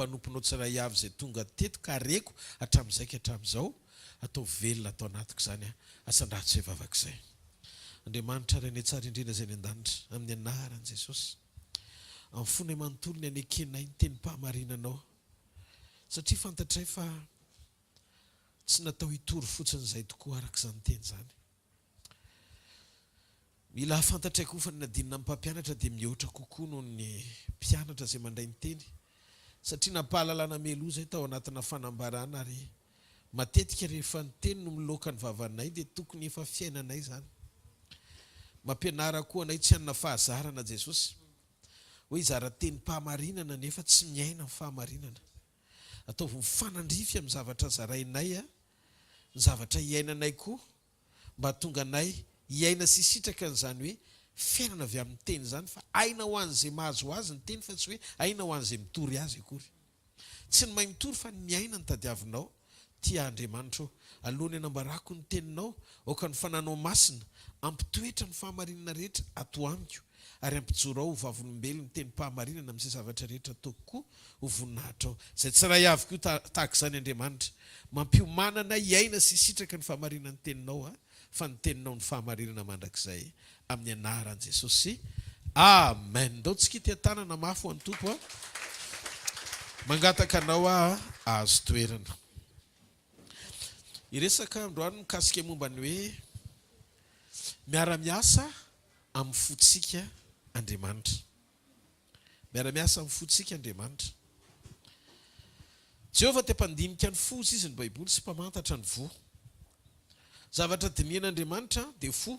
mpanomponao tsiray avy izay tonga teto ka reko hatramin'izay ka hatramin'izao, ataovy velona ato anatiko izany an, asandrato izay vavaka izay. Andriamanitra Rainay tsara indrindra izay any an-danitra, amin'ny anaran'i Jesosy, amin'ny fonay manontolo ny anekenay ny tenim-pahamarinanao, satria fantatray fa tsy natao hitory fotsiny izay tokoa araka izany teny izany. Mila fantatray koa fa ny nadinina amin'ny mpampianatra dia mihoatra kokoa noho ny mpianatra izay mandray ny teny, satria nampahalalana mialoha izay tao anatina fanambarana ary matetika rehefa ny teny no miloaka ny vavanay dia tokony efa fiainanay izany. Mampianara koa anay tsy hanana fahazarana Jesosy hoe hizara tenim-pahamarinana nefa tsy miaina ny fahamarinana. Ataovy mifanandrify amin'ny zavatra zarainay ny zavatra iainanay koa mba hahatonga anay hiaina sy hisitraka an'izany hoe fiainana avy amin'ny teny izany fa aina ho an'izay mahazo azy ny teny fa tsy hoe aina ho an'izay mitory azy akory. Tsy ny mahay mitory fa ny miaina no tadiavinao. Tia Andriamanitra ô. Alohan'ny hanambarako ny teninao, aoka ny fananao masina hampitoetra ny fahamarinana rehetra ato amiko ary hampijoro aho ho vavolombelon'ny tenim-pahamarinana amin'izay zavatra rehetra ataoko koa ho voninahitrao. Izay tsiray avy koa tahaka izany Andriamanitra. Mampiomana anay hiaina sy hisitraka ny fahamarinan'ny teninao aho, fa ny teninao no fahamarinana mandrakizay. Amin'ny anaran'i Jesosy. Amen. Ndao tsika hitia-tanana mafy ho an'ny Tompo a. Mangataka anao aho hahazo toerana. Hiresaka androany mikasika momba ny hoe miara-miasa amin'ny fontsika Andriamanitra. Miara-miasa amin'ny fontsika Andriamanitra. Jehovah dia mpandinika ny fo, hoy izy ny Baiboly, sy mpamantatra ny voa. Zavatra dinihan'Andriamanitra dia fo,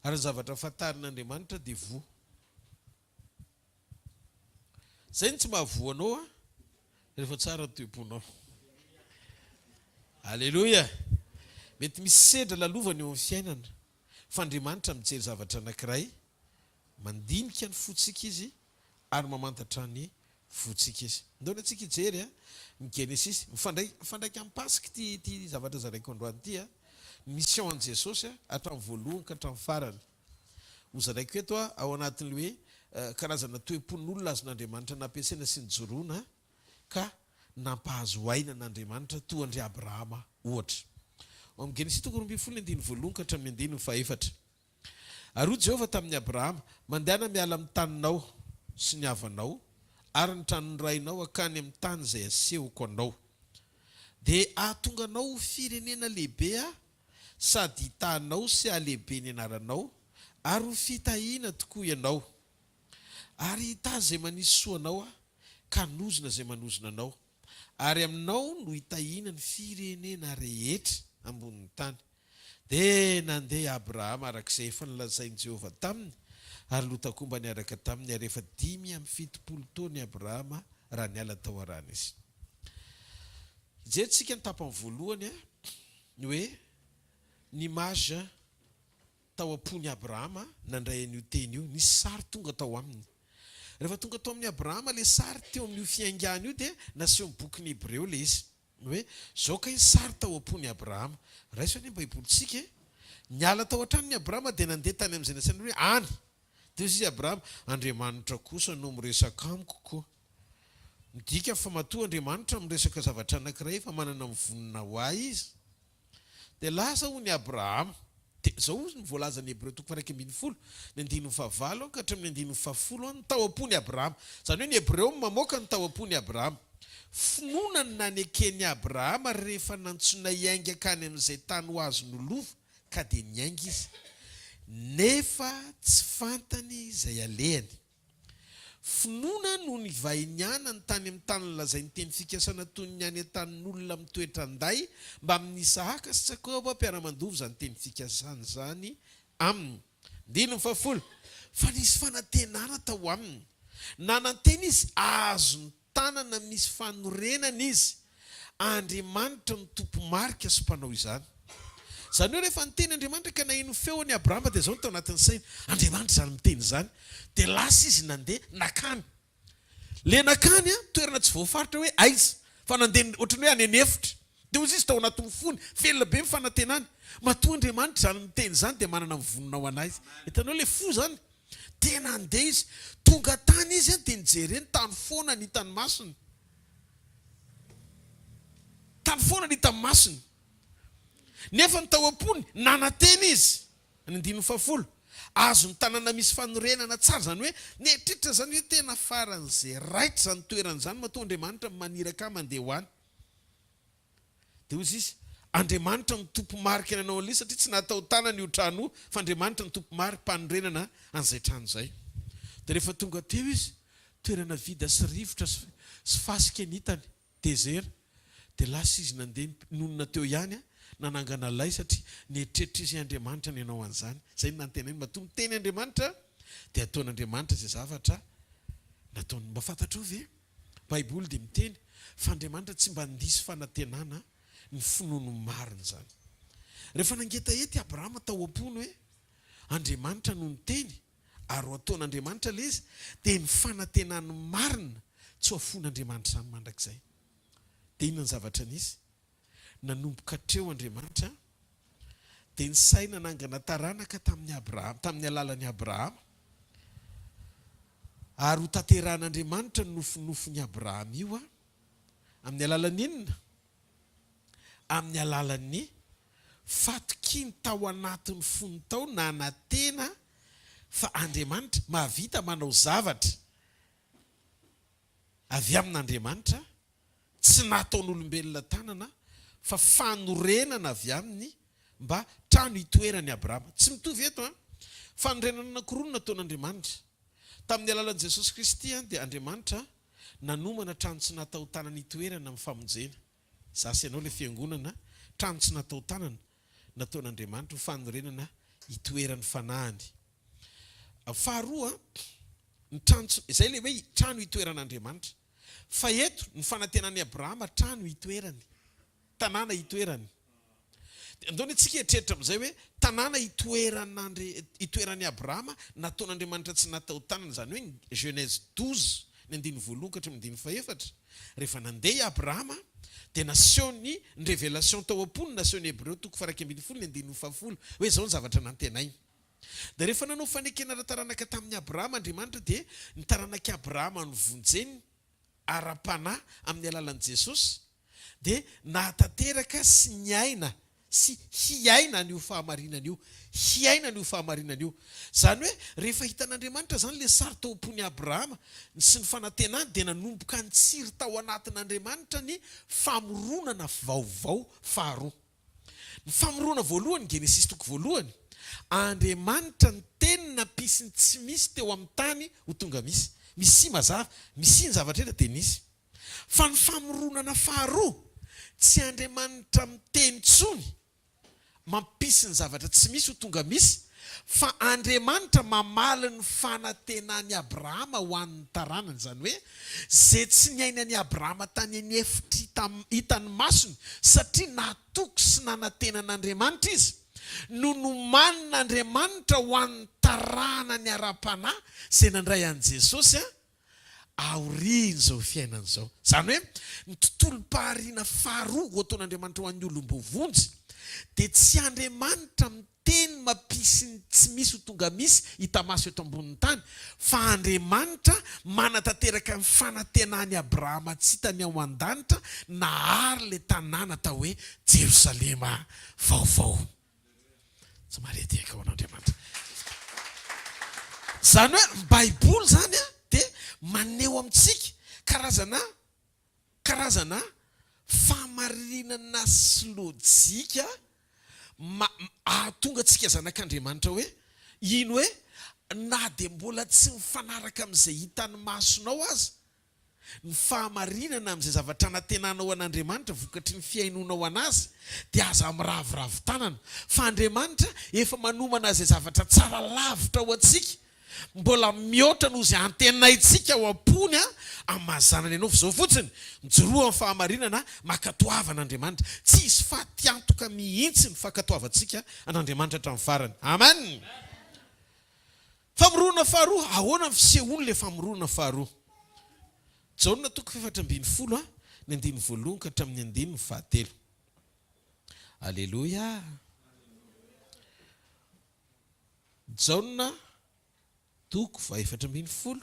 ary ny zavatra fantarin'Andriamanitra dia voa. Izay no tsy mahavoa anao an, rehefa tsara ny toe-ponao. Aleloia! Mety misy sedra lalovana eo amin'ny fiainana, fa Andriamanitra mijery zavatra anankiray Mandinika ny fontsika Izy ary mamantatra ny fontsika Izy. Ndao anie tsika hijery ny Genesisy. Mifandray, mifandraika amin'ny Paska ity, ity zavatra zaraiko androany ity. Ny mission an'i Jesosy hatramin'ny voalohany ka hatramin'ny farany. Ho zaraiko eto ao anatin'ny hoe karazana toe-pon'olona azon'Andriamanitra nampiasaina sy nijoroana ka nampahazo aina an'Andriamanitra toa an-dry Abrahama ohatra. Ao amin'ny Genesisy toko 12 ny andininy voalohany ka hatramin'ny andininy fahefatra. Ary hoy Jehovah tamin'i Abrahama, Mandehana miala amin'ny taninao sy ny havanao ary ny tranon'ny rainao hankany amin'ny tany izay hasehoko anao. Dia hahatonga anao ho firenena lehibe Aho, sady hitaha anao sy hahalehibe ny anaranao, ary ho fitahiana tokoa ianao. Ary hitaha izay manisy soa anao Aho, ka hanozona izay manozona anao. Ary aminao no hitahiana ny firenena rehetra ambonin'ny tany. Dia nandeha Abrahama araka izay efa nolazain'i Jehovah taminy, ary Lota koa mba niaraka taminy, ary efa 75 taona i Abrahama raha niala tao Harana izy. Hijery tsika ny tapany voalohany, ny hoe ny image tao am-pon'i Abrahama nandray an'io teny io. Nisy sary tonga tao aminy. Rehefa tonga tao amin'i Abrahama ilay sary teo amin'io fiaingàna io dia nasehon'ny bokin'ny Hebreo ilay izy. Ny hoe, izao kay ny sary tao am-pon'i Abrahama. Raiso anie ny Baibolintsika e! Niala tao an-tranony Abrahama dia nandeha tany amin'izay nasainy hoe any. Dia hoy izy Abrahama, Andriamanitra kosa no miresaka amiko koa. Midika fa matoa Andriamanitra miresaka zavatra anankiray efa manana ny vonona ho ahy Izy. Dia lasa hono i Abrahama. Dia izao hozy ny voalazan'ny Hebreo toko faha-11, ny andininy fahavalo ka hatramin'ny andininy fahafolo, ny tao am-pon'i Abrahama. Izany hoe ny Hebreo no mamoaka ny tao am-pon'i Abrahama. Finoana no naneken'i Abrahama rehefa nantsoina hiainga hankany amin'izay tany ho azony ho lova, ka dia niainga izy. Nefa tsy fantany izay alehany. Finoana no nivahinianany tany amin'ny tany nolazain'ny teny fikasana toy ny any an-tanin'olona mitoetra an-day mbamin'i Isahaka sy Jakoba mpiara-mandova izany teny fikasana izany aminy. Andininy fahafolo, Fa nisy fanantenana tao aminy. Nanantena izy hahazo ny tanana misy fanorenana izy. Andriamanitra no tompo-marika sy mpanao izany. Izany hoe rehefa niteny Andriamanitra ka naheno ny feony Abrahama dia izao no tao anatin'ny sainy, Andriamanitra izany miteny izany. Dia lasa izy nandeha nakany. Ilay nakany an, toerana tsy voafaritra hoe aiza, fa nandeha ohatran'ny hoe any an'efitra. Dia hoy izy tao anatin'ny fony, velona be ny fanantenany, matoa Andriamanitra izany miteny izany dia manana ny vonona ho an'ahy izy. Hitanao ilay fo izany? Tena handeha izy. Tonga tany izy dia nijereny tany foana ny hitan'ny masony. Tany foana ny hitan'ny masony. Nefa ny tao am-pony, nanantena izy. Ny andininy fahafolo, Azon'ny tanàna misy fanorenana tsara, izany hoe nieritreritra izany hoe tena faran'izay raitra izany toerana izany matoa Andriamanitra maniraka ahy mandeha ho any. Dia hoy izy, Andriamanitra no tompo-marika nanao an'ilay izy satria tsy natao tanana io trano io fa Andriamanitra no tompo-mari-panorenana an'izay trano izay. Dia rehefa tonga teo izy, toerana vida sy rivotra sy fasika ny hitany. Désert, dia lasa izy nandeha nonina teo ihany nanangana lay satria nieritreritra izy hoe Andriamanitra ny hanao an'izany, izay no nantenainy, matoa miteny Andriamanitra dia ataon'Andriamanitra izay zavatra nataony. Mba fantatrao ve? Baiboly dia miteny fa Andriamanitra tsy mba nandiso fanantenana ny finoany marina izany. Rehefa nangetaheta i Abrahama tao am-pony hoe Andriamanitra no niteny, ary ho ataon'Andriamanitra ilay izy, dia ny fanantenany marina tsy ho afoin'Andriamanitra izany mandrakizay. Dia inona ny zavatra nisy? Nanomboka hatreo Andriamanitra dia nisahy nanangana taranaka tamin'i Abrahama, tamin'ny alalan'i Abrahama, ary ho tanterahan'Andriamanitra ny nofinofin'i Abrahama io amin'ny alalan'ny inona? Amin'ny alalan'ny fatokiany tao anatin'ny fony tao nanantena fa Andriamanitra mahavita manao zavatra avy amin'Andriamanitra, tsy nataon'olombelona tanana fa fanorenana avy aminy mba trano hitoeran'i Abrahama. Tsy mitovy eto an! Fanorenana anankiroa no nataon'Andriamanitra. Tamin'ny alalan'i Jesosy Kristy dia Andriamanitra nanomana trano tsy natao tanana hitoerana amin'ny famonjena. Za sy ianao ilay fiangonana, trano tsy natao tanana, nataon'Andriamanitra ho fanorenana hitoeran'ny fanahiny. Faharoa, ny trano tsy, izay ilay hoe trano hitoeran'Andriamanitra. Fa eto, ny fanantenan'i Abrahama trano hitoerany, tanàna hitoerany. Dia andao anie tsika hieritreritra amin'izay hoe tanàna hitoeran'Andri, hitoeran'i Abrahama nataon'Andriamanitra tsy natao tanana, izany hoe ny Genèse 12, ny andininy voalohany ka hatramin'ny andininy fahefatra. Rehefa nandeha i Abrahama dia nasehony ny révélation tao am-pony, nasehony Hebreo toko faha-11 ny andininy fahafolo, hoe izao ny zavatra nantenainy. Dia rehefa nanao fanekena ara-taranaka tamin'i Abrahama Andriamanitra dia ny taranak'i Abrahama novonjeny ara-panahy amin'ny alalan'i Jesosy, dia nahatanteraka sy niaina sy hiaina an'io fahamarinana io, hiaina an'io fahamarinana io. Izany hoe, rehefa hitan'Andriamanitra izany ilay sary tao am-pon'i Abrahama sy ny fanantenany, dia nanomboka nitsiry tao anatin'Andriamanitra ny famoronana vaovao faharoa. Ny famoronana voalohany, Genesisy toko voalohany, Andriamanitra niteny nampisy ny tsy misy teo amin'ny tany ho tonga misy. Misia mazava, misia ny zavatra rehetra dia nisy. Fa ny famoronana faharoa, tsy Andriamanitra miteny intsony mampisy ny zavatra tsy misy ho tonga misy, fa Andriamanitra mamaly ny fanantenan'i Abrahama ho an'ny taranany, izany hoe, izay tsy niainan'i Abrahama tany an'efitra hitan'ny masony, satria natoky sy nanantena an'Andriamanitra izy, no nomanin'Andriamanitra ho an'ny taranany ara-panahy izay nandray an'i Jesosy aorian'izao fiainana izao. Izany hoe, ny tontolom-pahariana faharoa ho ataon'Andriamanitra ho an'ny olom-boavonjy dia tsy Andriamanitra miteny mampisy ny tsy misy ho tonga misy hita maso eto ambonin'ny tany, fa Andriamanitra manatanteraka ny fanantenan'i Abrahama tsy hitany ao an-danitra nahary ilay tanàna atao hoe Jerosalema vaovao. Tsy mahare tehaka ho an'Andriamanitra. Izany hoe ny Baiboly izany dia maneho amintsika karazana karazana fahamarinana sy lojika ahatonga antsika zanak'Andriamanitra hoe hino hoe na dia mbola tsy mifanaraka amin'izay hitan'ny masonao aza Ny fahamarinana amin'izay zavatra anantenanao an'Andriamanitra vokatry ny fihainoanao an'Azy dia aza miraviravy tanana fa Andriamanitra efa manomana izay zavatra tsara lavitra ho antsika mbola mihoatra noho izay antenaintsika ao am-pony amin'ny maha zanany anao fa izao fotsiny mijoroa amin'ny fahamarinana mankatoava an'Andriamanitra tsy hisy fatiantoka mihitsy ny fankatoavantsika an'Andriamanitra hatramin'ny farany Amen Famoronana faharoa, ahoana ny fisehoan'ilay famoronana faharoa? Jaona toko faha-14, ny andininy voalohany ka hatramin'ny andininy fahatelo. Aleloia! Jaona toko faha-14,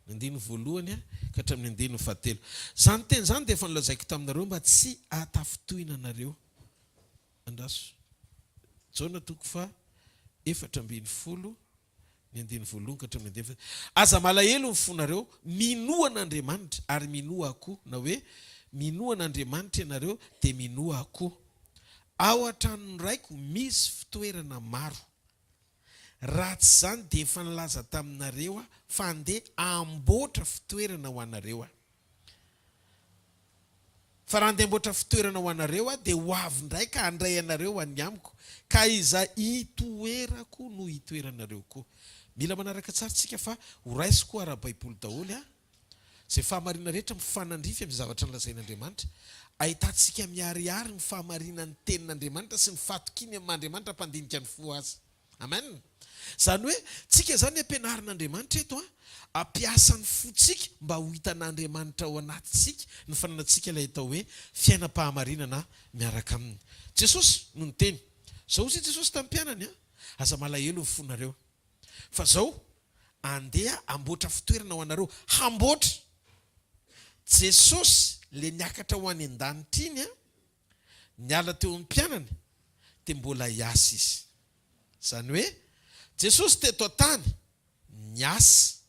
Ny andininy voalohany ka hatramin'ny andininy fahatelo. Izany teny izany dia efa nolazaiko taminareo mba tsy hahatafintohina anareo. Andraso. Jaona toko faha 14, ny andininy voalohany ka hatramin'ny andininy faha. Aza malahelo ny fonareo, minoa an'Andriamanitra ary minoa ahy koa, na hoe minoa an'Andriamanitra ianareo dia minoa ahy koa. Ao an-tranon'ny Raiko misy fitoerana maro. Raha tsy izany dia efa nilaza taminareo aho fa handeha hamboatra fitoerana ho anareo aho. Fa raha handeha hamboatra fitoerana ho anareo aho dia ho avy indray ka handray anareo ho any amiko, ka izay itoerako no hitoeranareo koa. Mila manaraka tsara tsika fa ho raisiko ara-baiboly daholo an! Izay fahamarinana rehetra mifanandrify amin'ny zavatra nolazain'Andriamanitra. Ahitantsika miharihary ny fahamarinan'ny Tenin'Andriamanitra sy ny fahatokiany amin'ny maha-Andriamanitra mpandinika ny fo Azy. Amen! Izany hoe, tsika izany ampianarin'Andriamanitra eto an, hampiasa ny fontsika mba ho hitan'Andriamanitra ao anatintsika ny fananantsika ilay atao hoe fiainam-pahamarinana miaraka Aminy. Jesosy no niteny. Izao hozy Jesosy tamin'ny mpianany an, Aza malahelo ny fonareo. Fa izao, Andeha hamboatra fitoerana ho anareo. Hamboatra! Jesosy le niakatra ho any an-danitra iny an, niala teo amin'ny mpianany dia mbola hiasa izy. Izany hoe, Jesosy teto an-tany, niasa.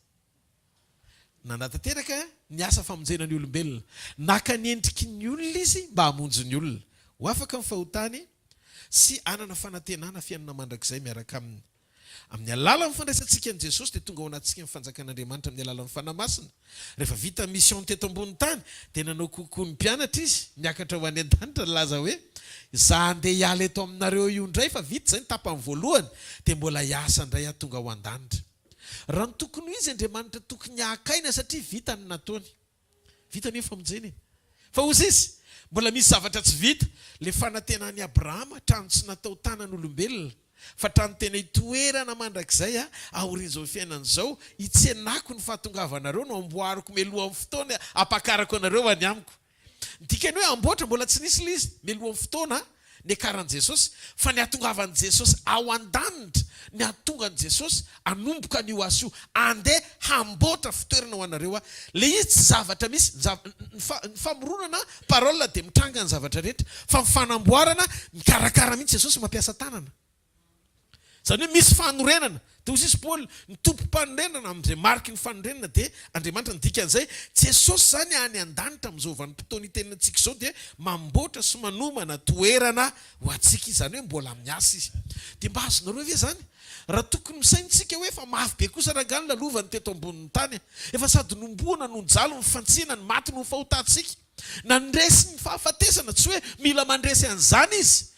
Nanatanteraka ny asa famonjena ny olombelona. Naka ny endriky ny olona izy mba hamonjy ny olona. Ho afaka amin'ny fahotany sy hanana fanantenana fiainana mandrakizay miaraka aminy. Amin'ny alalan'ny fandraisantsika an'i Jesosy dia tonga ao anatintsika ny fanjakan'Andriamanitra amin'ny alalan'ny Fanahy Masina. Rehefa vita ny mission teto ambonin'ny tany dia nanao coucou ny mpianatra izy, niakatra ho any an-danitra nilaza hoe, Izaho handeha hiala eto aminareo io indray fa vita izay ny tapany voalohany dia mbola hiasa indray aho tonga ao an-danitra. Raha ny tokony ho izy Andriamanitra tokony haka aina satria vita ny nataony. Vita anie famonjena e! Fa hozy izy, mbola misy zavatra tsy vita, le fanantenan'i Abrahama, trano tsy natao tanan'olombelona, fa trano tena itoerana mandrakizay a, aorian'izao fiainana izao, hitsenako ny fahatongavanareo no amboariko mialohan'ny fotoana hampakarako anareo any amiko. Ny dikany hoe amboatra, mbola tsy nisy le izy mialohan'ny fotoana niakaran'i Jesosy, fa ny hahatongavan'i Jesosy ao an-danitra, ny hahatonga an'i Jesosy hanomboka an'io asa io, andeha hamboatra fitoerana ho anareo aho. Ilay izy tsy zavatra misy, ny zava, ny fa, ny famoronana, parole dia mitranga ny zavatra rehetra, fa ny fanamboarana, mikarakara mihitsy Jesosy mampiasa tanana. Izany hoe misy fanorenana. Dia hoy sisa Paoly, ny tompom-panorenana amin'izay mariky ny fanorenana dia Andriamanitra. Ny dikan'izay, Jesosy izany any an-danitra amin'izao vanim-potoana itenenantsika izao dia mamboatra sy manomana toerana ho antsika Izy. Izany hoe mbola miasa Izy. Dia mba azonareo ve izany? Raha tokony misaina isika hoe efa mafy be kosa rangahy ny lalovany teto ambonin'ny tany. Efa sady nomboana no nijaly, nifantsina, ny maty noho ny fahotantsika. Nandresy ny fahafatesana, tsy hoe mila mandresy an'izany Izy.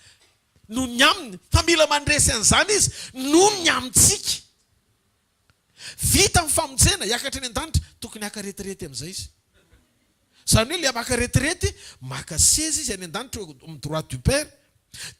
noho ny aminy, fa mila mandresy an'izany izy noho ny amintsika. Vita ny famonjena, hiakatra any an-danitra, tokony haka retirety amin'izay izy. Izany hoe ilay maka retirety, maka seza izy any an-danitra eo amin'ny droite du Père,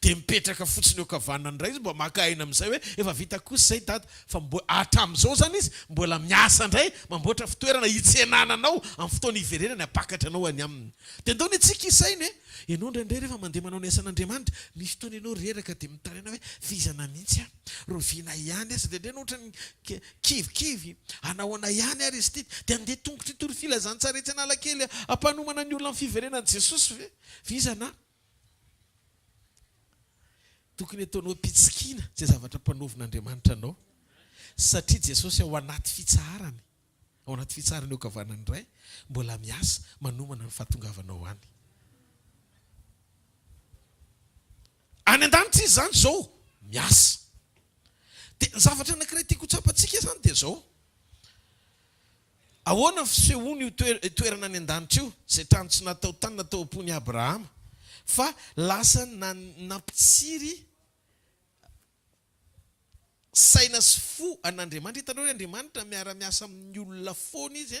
dia mipetraka fotsiny eo ankavanana indray izy mba maka aina amin'izay hoe efa vita kosa izay dada, fa mbo hatramin'izao izany izy mbola miasa indray, mamboatra fitoerana hitsenana anao amin'ny fotoana hiverenany hampakatra anao any aminy. Dia ndao ny antsika hisaina e! Ianao indraindray rehefa mandeha manao ny asan'Andriamanitra, misy fotoana ianao reraka dia mitaraina hoe vizana mihitsy aho, rahoviana ihany aza, indraindray ianao ohatran'ny kivikivy, anahoana ihany ary izy ity, dia andeha tongotra hitory filazantsara etsy Analakely hampanomana ny olona amin'ny fiverenan'i Jesosy ve? Vizana aho. Tokony ataonao am-pitsikiana izay zavatra ampanaovin'Andriamanitra anao, satria Jesosy ao anaty fitsaharany. Ao anaty fitsaharana eo ankavanan'ny Ray, mbola miasa, manomana ny fahatongavanao any. Any an-danitra Izy izany izao, miasa. Dia ny zavatra anankiray tiako ho tsapantsika izany dia izao, ahoana ny fisehoan'io toerana any an-danitra io, izay trano tsy natao tany natao am-pon'i Abrahama, fa lasa nampitsiry saina sy fo an'Andriamanitra. Hitanao hoe Andriamanitra miara-miasa amin'ny olona foana Izy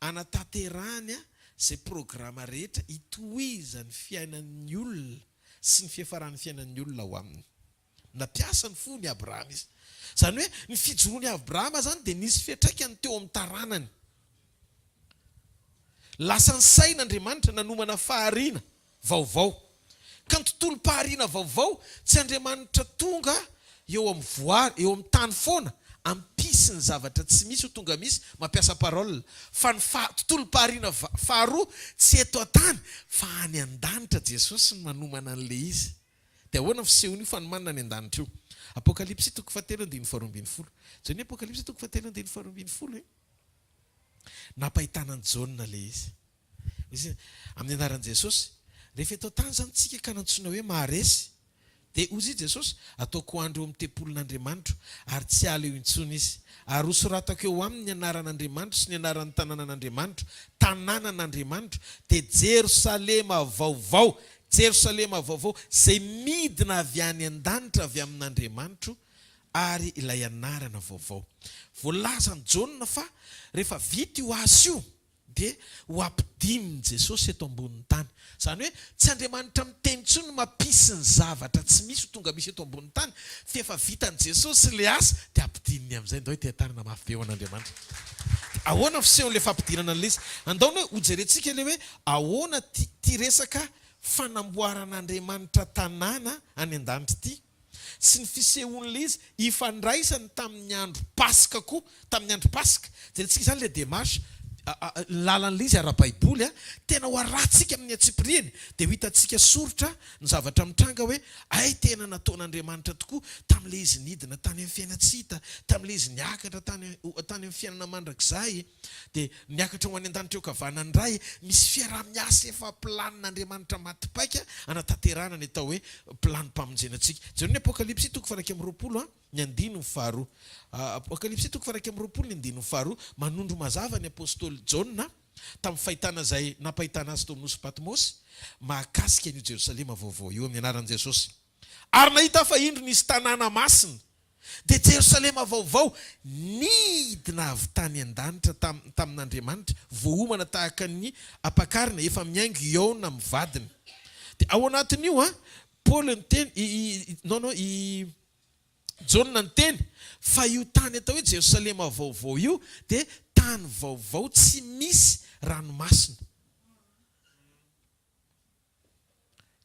hanatanterahany izay programa rehetra hitohizan'ny fiainan'ny olona sy ny fiafaran'ny fiainan'ny olona ao aminy. Nampiasa ny fony Abrahama Izy. Izany hoe ny fijoroan'i Abrahama izany dia nisy fiantraikany teo amin'ny taranany. Lasa nisaina Andriamanitra nanomana fahariana vaovao. Ka ny tontolom-pahariana vaovao, tsy Andriamanitra tonga eo amin'ny voary, eo amin'ny tany foana, Hampisy ny zavatra tsy misy ho tonga misy, mampiasa parole. Fa ny faha, tontolom-pahariana faharoa tsy eto an-tany fa any an-danitra Jesosy no manomana an'ilay izy. Dia ahoana ny fisehon'io fanomanana any an-danitra io? Apokalypsy toko fahatelo andininy faharoa ambin'ny folo. Jereo ny Apokalypsy toko fahatelo andininy faharoa ambin'ny folo e. Nampahitana an'i Jaona ilay izy. Izy, amin'ny anaran'i Jesosy. Rehefa eto an-tany izany tsika ka nantsoina hoe maharesy, dia hozy i Jesosy, Ataoko andry eo amin'ny tempolin'Andriamanitro, ary tsy hiala eo intsony izy. Ary hosoratako eo aminy ny anaran'Andriamanitro sy ny anaran'ny tanànan'Andriamanitro, tanànan'Andriamanitro, dia Jerosalema vaovao, Jerosalema vaovao, izay midina avy any an-danitra avy amin'Andriamanitro, ary ilay anarana vaovao. Voalazan'i Jaona fa rehefa vita io asa io, dia ho ampidinin'i Jesosy eto ambonin'ny tany. Izany hoe tsy Andriamanitra miteny intsony no mampisy ny zavatra tsy misy ho tonga misy eto ambonin'ny tany, fa efa vitan'i Jesosy ilay asa dia ampidininy amin'izay. Ndao hiteha-tanana mafy be ho an'Andriamanitra. Dia ahoana ny fisehon'ilay fampidirana an'ilay izy? Andao anie hojerentsika ilay hoe ahoana ity ity resaka fanamboaran'Andriamanitra tanàna any an-danitra ity. sy ny fisehoan'ilay izy ifandraisany tamin'ny andro Paska koa, tamin'ny andro Paska. Jerentsika izany ilay démarche, ny lalan'ilay izy ara-baiboly, tena ho arahantsika amin'ny antsipiriany, dia ho hitantsika soritra ny zavatra mitranga hoe hay tena nataon'Andriamanitra tokoa tamin'ilay izy nidina tany amin'ny fiainan-tsy hita, tamin'ilay izy niakatra tany tany amin'ny fiainana mandrakizay. Dia niakatra ho any an-danitra eo ankavanan'ny Ray. Misy fiaraha-miasa efa planin'Andriamanitra maty paika hanatanterahana ny atao hoe planim-pamonjena antsika. Jereo ny Apokalypsy toko faha-21 ny andininy faharoa. Apokalypsy toko faha-21 ny andininy faharoa, manondro mazava ny apostoly Jaona tamin'ny fahitana izay nampahitana azy tao amin'ny nosy Patmosy mahakasika an'io Jerosalema vaovao io amin'ny anaran'i Jesosy. Ary nahita aho fa indro nisy tanàna masina, dia Jerosalema vaovao, nidina avy tany an-danitra tamin'Andriamanitra, voaomana tahaka ny ampakarina efa mihaingo hihaona amin'ny vadiny. Dia ao anatin'io an, Paoly niteny, i, i, non, non, i Jaona niteny fa io tany atao hoe Jerosalema vaovao io dia tany vaovao tsy misy ranomasina.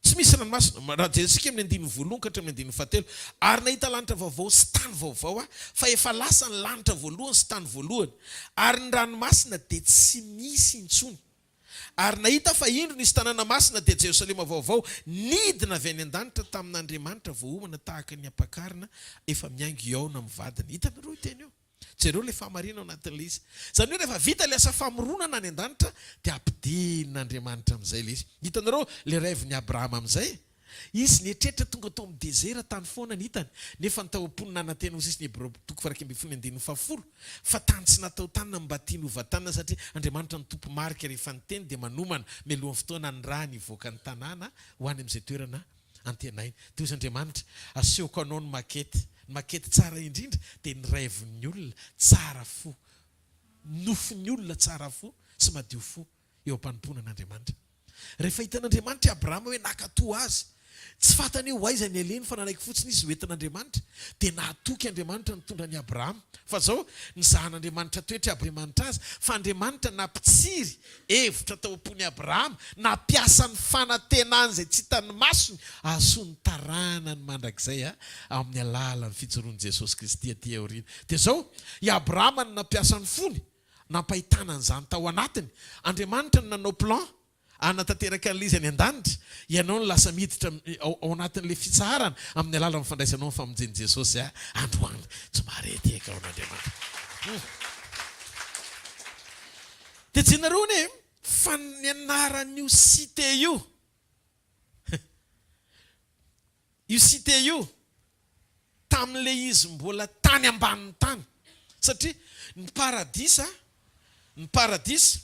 Tsy misy ranomasina. Raha jerentsika amin'ny andininy voalohany ka hatramin'ny andininy fahatelo, Ary nahita lanitra vaovao sy tany vaovao aho, fa efa lasa ny lanitra voalohany sy tany voalohany, ary ny ranomasina dia tsy misy intsony. Ary nahita aho fa indro nisy tanàna masina, dia Jerosalema vaovao, nidina avy any an-danitra tamin'Andriamanitra, voaomana tahaka ny ampakarina efa mihaingo hihaona amin'ny vadiny. Hitanareo io teny io? Jereo ilay fahamarinana ao anatin'ilay izy. Izany hoe rehefa vita ilay asa famoronana any an-danitra dia ampidinin'Andriamanitra amin'izay ilay izy. Hitanareo ilay rêve-n'i Abrahama amin'izay? Izy nieritreritra tonga tao amin'ny désert tany foana ny hitany, nefa ny tao am-pony nanantena ho sisiny Hebreo toko faha-11 andininy fahafolo fa tany tsy natao tany na mba tiany hovantanina satria Andriamanitra no tompo-marika rehefa niteny dia manomana mialohan'ny fotoana anirahany hivoaka ny tanàna ho any amin'izay toerana antenaina. Dia hozy Andriamanitra, asehoko anao ny maquette. Ny maquette tsara indrindra dia ny rêve-n'ny olona tsara fo, nofin'ny olona tsara fo sy madio fo eo am-panompoana an'Andriamanitra. Rehefa hitan'Andriamanitra i Abrahama hoe nankatò azy, tsy fantany hoe ho aiza ny alehany fa nanaiky fotsiny izy ho entin'Andriamanitra, dia nahatoky Andriamanitra nitondra an'i Abrahama. Fa izao, nizahan'Andriamanitra toetra i Abriamanitra azy, fa Andriamanitra nampitsiry Hevitra tao am-pon'i Abrahama, nampiasa ny fanantenany izay tsy hitan'ny masony hahasoa ny taranany mandrakizay amin'ny alalan'ny fijoroan'i Jesosy Kristy aty aoriana. Dia izao, i Abrahama no nampiasa ny fony, nampahitana an'izany tao anatiny. Andriamanitra no nanao plan hanatanteraka an'ilay izy any an-danitra. Ianao no lasa miditra ao anatin'ilay fitsaharana amin'ny alalan'ny fandraisanao ny famonjen'i Jesosy androany. Tsy mahare tehaka ho an'Andriamanitra. Dia jenareo anie fa ny anaran'io cité io, io cité io tamin'ilay izy mbola tany ambanin'ny tany, satria ny paradisa, ny paradisa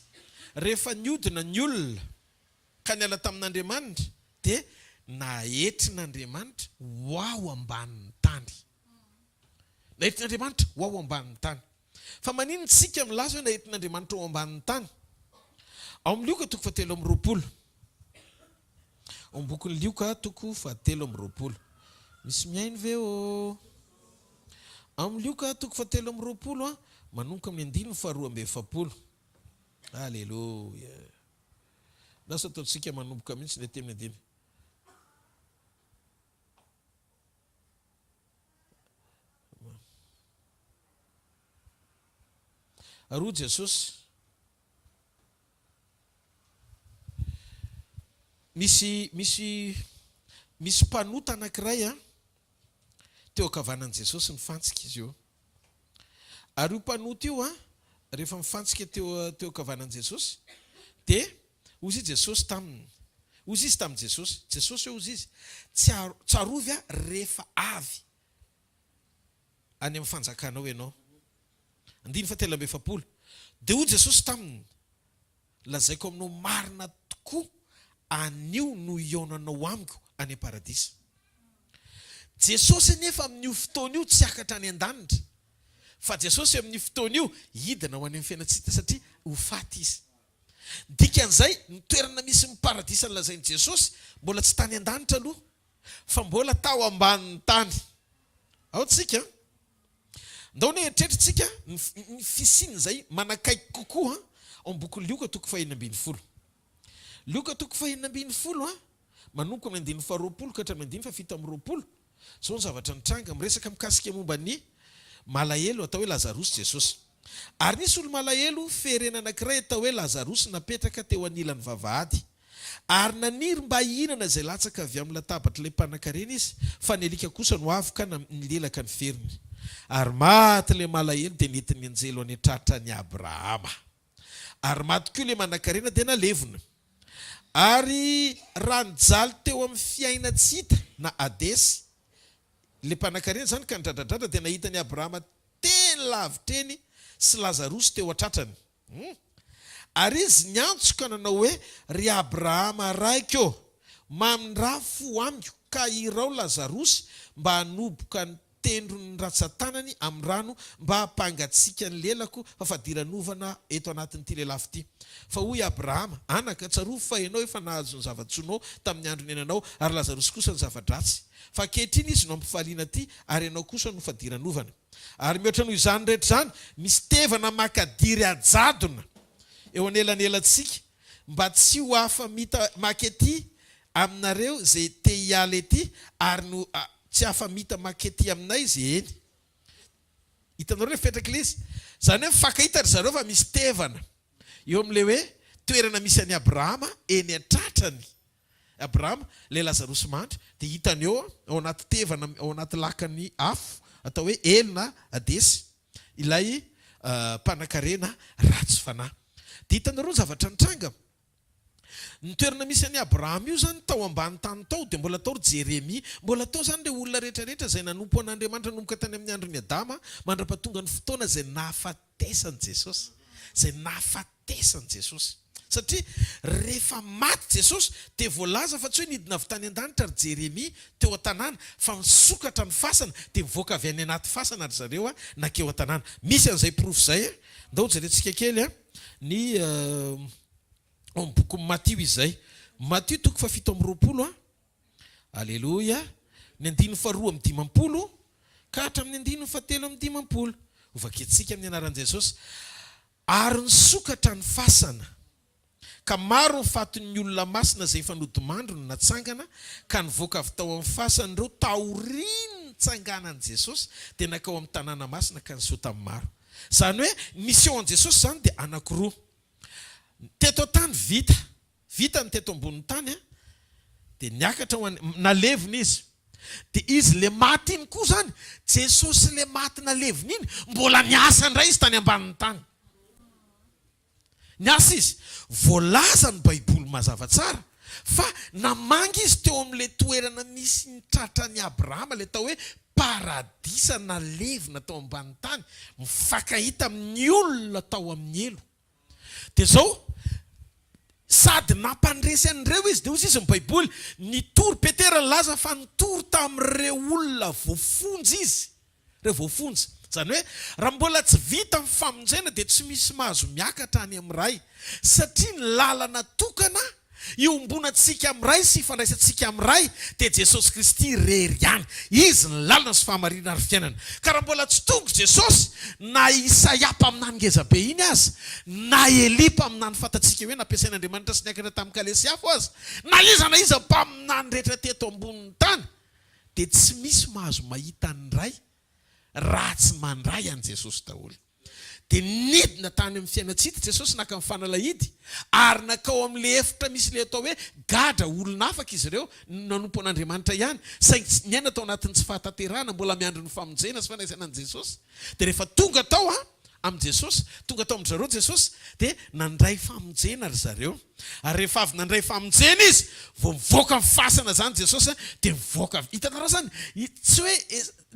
rehefa niodina ny olona ka niala tamin'Andriamanitra dia naetrin'Andriamanitra ho ao ambanin'ny tany. Naetrin'Andriamanitra ho ao ambanin'ny tany. Fa maninona isika milaza hoe naentin'Andriamanitra ao ambanin'ny tany? Ao amin'ny Lioka toko fahatelo amby roapolo. Ao amin'ny bokin'ny Lioka toko fahatelo amby roapolo. Misy mihaino ve ô? Ao amin'ny Lioka toko fahatelo amby roapolo, manomboka amin'ny andininy faharoa amby efapolo. Aleloia. Lasa ataontsika manomboka mihitsy ilay teny andininy. Ary hoy Jesosy, Misy, misy, misy mpanota anankiray an, teo ankavanan'i Jesosy nifantsika izy io. Ary io mpanota io an, rehefa nifantsika teo, teo ankavanan'i Jesosy, dia hozy i Jesosy taminy, hozy izy tamin'i Jesosy, Jesosy hozy izy, Tsiaro, tsarovy aho rehefa avy any amin'ny fanjakanao ianao. Andininy fahatelo amby efapolo. Dia hoy Jesosy taminy, Lazaiko aminao marina tokoa, anio no hihaonanao amiko any am-paradisa. Jesosy anefa amin'io fotoana io tsy hiakatra any an-danitra, fa Jesosy amin'io fotoana io hidina ho any amin'ny fiainana-tsy hita satria ho faty Izy. Dikan'izay, ny toerana misy ny paradisa nolazain'i Jesosy mbola tsy tany an-danitra aloha, fa mbola tao ambanin'ny tany. Ao tsika an! Ndao anie eritreritritsika ny fisian'izay manakaiky kokoa ao amin'ny bokin'i Lioka toko fahenina ambin'ny folo. Lioka toko fahenina ambin'ny folo, manomboka amin'ny andininy faharoapolo ka hatramin'ny andininy fahafito amby roapolo. Izao ny zavatra nitranga, miresaka mikasika momba ny malahelo atao hoe Lazarosy Jesosy. Ary nisy olo-malahelo ferena anankiray atao hoe Lazarosy napetraka teo anilan'ny vavahady. Ary naniry mba hihinana izay latsaka avy amin'ny latabatr'ilay mpanankarena izy, fa ny alika kosa no avy ka nilelaka ny feriny. Ary maty ilay malahelo dia nentin'ny anjely ho any an-tratran'i Abrahama. Ary maty koa ilay manankarena dia nalevina. Ary raha nijaly teo amin'ny fiainan-tsy hita, na Hadesy, ilay mpanankarena izany ka nidradradradra dia nahita an'i Abrahama teny lavitra eny sy Lazarosy teo an-tratrany. Hum. Ary izy niantso ka nanao hoe, Ry Abrahama raiko ô, mamindrà fo amiko ka irao Lazarosy mba hanoboka ny tendron'ny rantsan-tanany amin'ny rano mba hampangatsiaka ny lelako fa fadiranovana eto anatin'ity lelafo ity. Fa hoy Abrahama, Anaka, tsarovy fa ianao efa nahazo ny zava-tsoanao tamin'ny andro niainanao, ary Lazarosy kosa ny zava-dratsy. Fa ankehitriny izy no ampifaliana aty, ary ianao kosa no fadiranovana. Ary mihoatra noho izany rehetra izany, misy tevana makadiry ajadona eo anelanelantsika, mba tsy ho afa-mita maka ety aminareo izay te hiala ety, ary no tsy afa-mita maka ety aminay izay eny. Hitanareo ilay fipetraky ilay izy? Izany hoe mifankahita ry zareo fa misy tevana eo amin'ilay hoe toerana misy an'i Abrahama eny an-tratrany. Abrahama, ilay Lazarosy mandry, dia hitany eo, ao anaty tevana, ao anaty lakan'ny afo, atao hoe helo na Hadesy, ilay mpanankarena ratsy fanahy. Dia hitanareo ny zavatra nitranga? Ny toerana misy an'i Abrahama io izany, tao ambany tany tao, dia mbola tao ry Jeremia, mbola tao izany ireo olona rehetra rehetra izay nanompo an'Andriamanitra nanomboka tany amin'ny andron'i Adama, mandra-pahatonga ny fotoana izay nahafatesan'i Jesosy. Izay nahafatesan'i Jesosy. Satria rehefa maty Jesosy dia voalaza fa tsy hoe nidina avy tany an-danitra ry Jeremia teo an-tanàna fa nisokatra ny fasana dia nivoaka avy any anaty fasana ry zareo nankeo an-tanàna. Misy an'izay porofo izay. Ndao hojerentsika kely ny ao amin'ny bokin'i Matio izay. Matio toko fahafito amby roapolo. Aleloia. Ny andininy faharoa amby dimampolo ka hatramin'ny andininy fahatelo amby dimampolo. Hovakintsika amin'ny anaran'i Jesosy. Ary nisokatra ny fasana, ka maro ny fatin'ny olona masina izay efa nodimandry no natsangana, ka nivoaka avy tao amin'ny fasany ireo taorian'ny nitsanganan'i Jesosy, dia nankao amin'ny tanàna masina ka niseho tamin'ny maro. Izany hoe, ny niseho an'i Jesosy izany dia anankiroa. Teto an-tany vita. Vita ny teto ambonin'ny tany an, dia niakatra ho any, nalevina izy. Dia izy le maty iny koa izany, Jesosy le maty nalevina iny, mbola niasa indray izy tany ambanin'ny tany. Niasa izy. Voalaza ny Baiboly mazava tsara fa namangy izy teo amin'ilay toerana misy ny tratran'i Abrahama, ilay atao hoe paradisa nalevina tao ambanin'ny tany, mifankahita amin'ny olona tao amin'ny helo. Dia izao, sady nampandresy an'ireo izy, dia hoy izy ny Baiboly, nitory, Petera nilaza fa nitory tamin'ireo olona voafonja izy, ireo voafonja. Izany hoe, raha mbola tsy vita ny famonjena dia tsy misy mahazo miakatra any amin'ny Ray, satria ny lalana tokana Iombonantsika amin'ny Ray sy ifandraisantsika amin'ny Ray dia Jesosy Kristy irery ihany. Izy ny lalana sy fahamarinana ary fiainana. Ka raha mbola tsy tonga Jesosy, na Isaia mpaminany ngezabe iny aza, na Elia mpaminany fantatsika hoe nampiasain'Andriamanitra sy niakatra tamin'ny kalesy afo aza, na iza na iza mpaminany rehetra teto ambonin'ny tany, dia tsy misy mahazo mahita ny Ray raha tsy mandray an'i Jesosy daholo. Dia nidina tany amin'ny fiainan-tsy hita Jesosy naka ny fanalahidy, ary nankao amin'ilay efitra misy ilay atao hoe gadra, olona afaka izy ireo, nanompo an'Andriamanitra ihany, saingy tsy niaina tao anatin'ny tsy fahatanterahana, mbola miandry ny famonjena sy fandraisana an'i Jesosy. Dia rehefa tonga tao amin'i Jesosy, tonga tao amin-dry zareo Jesosy, dia nandray famonjena ry zareo. Ary rehefa avy nandray famonjena izy, vao mivoaka ny fasana izany Jesosy, dia mivoaka avy. Hitanareo izany, tsy hoe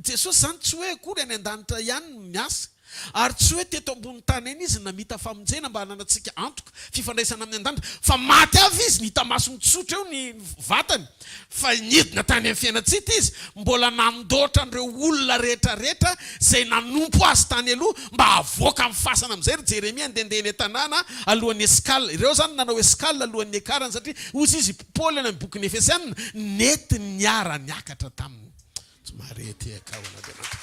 Jesosy izany tsy hoe akory any an-danitra ihany no miasa, ary tsy hoe teto ambony tany eny Izy namita famonjena mba hananantsika antoka fifandraisana amin'ny an-danitra, fa maty avy Izy, ny hita maso mitsotra eo ny vatany, fa nidina tany amin'ny fiainan-tsy hita Izy, mbola nandoatra an'ireo olona rehetra rehetra izay nanompo Azy tany aloha mba havoaka amin'ny fasana amin'izay ry Jeremia handehandeha eny an-tanàna alohan'ny escale, ireo izany nanao escale alohan'ny niakarany satria hozy izy Paoly any amin'ny bokin'ny Efesiana nety niara-niakatra taminy. Tsy mahare tehaka ho an'Andriamanitra.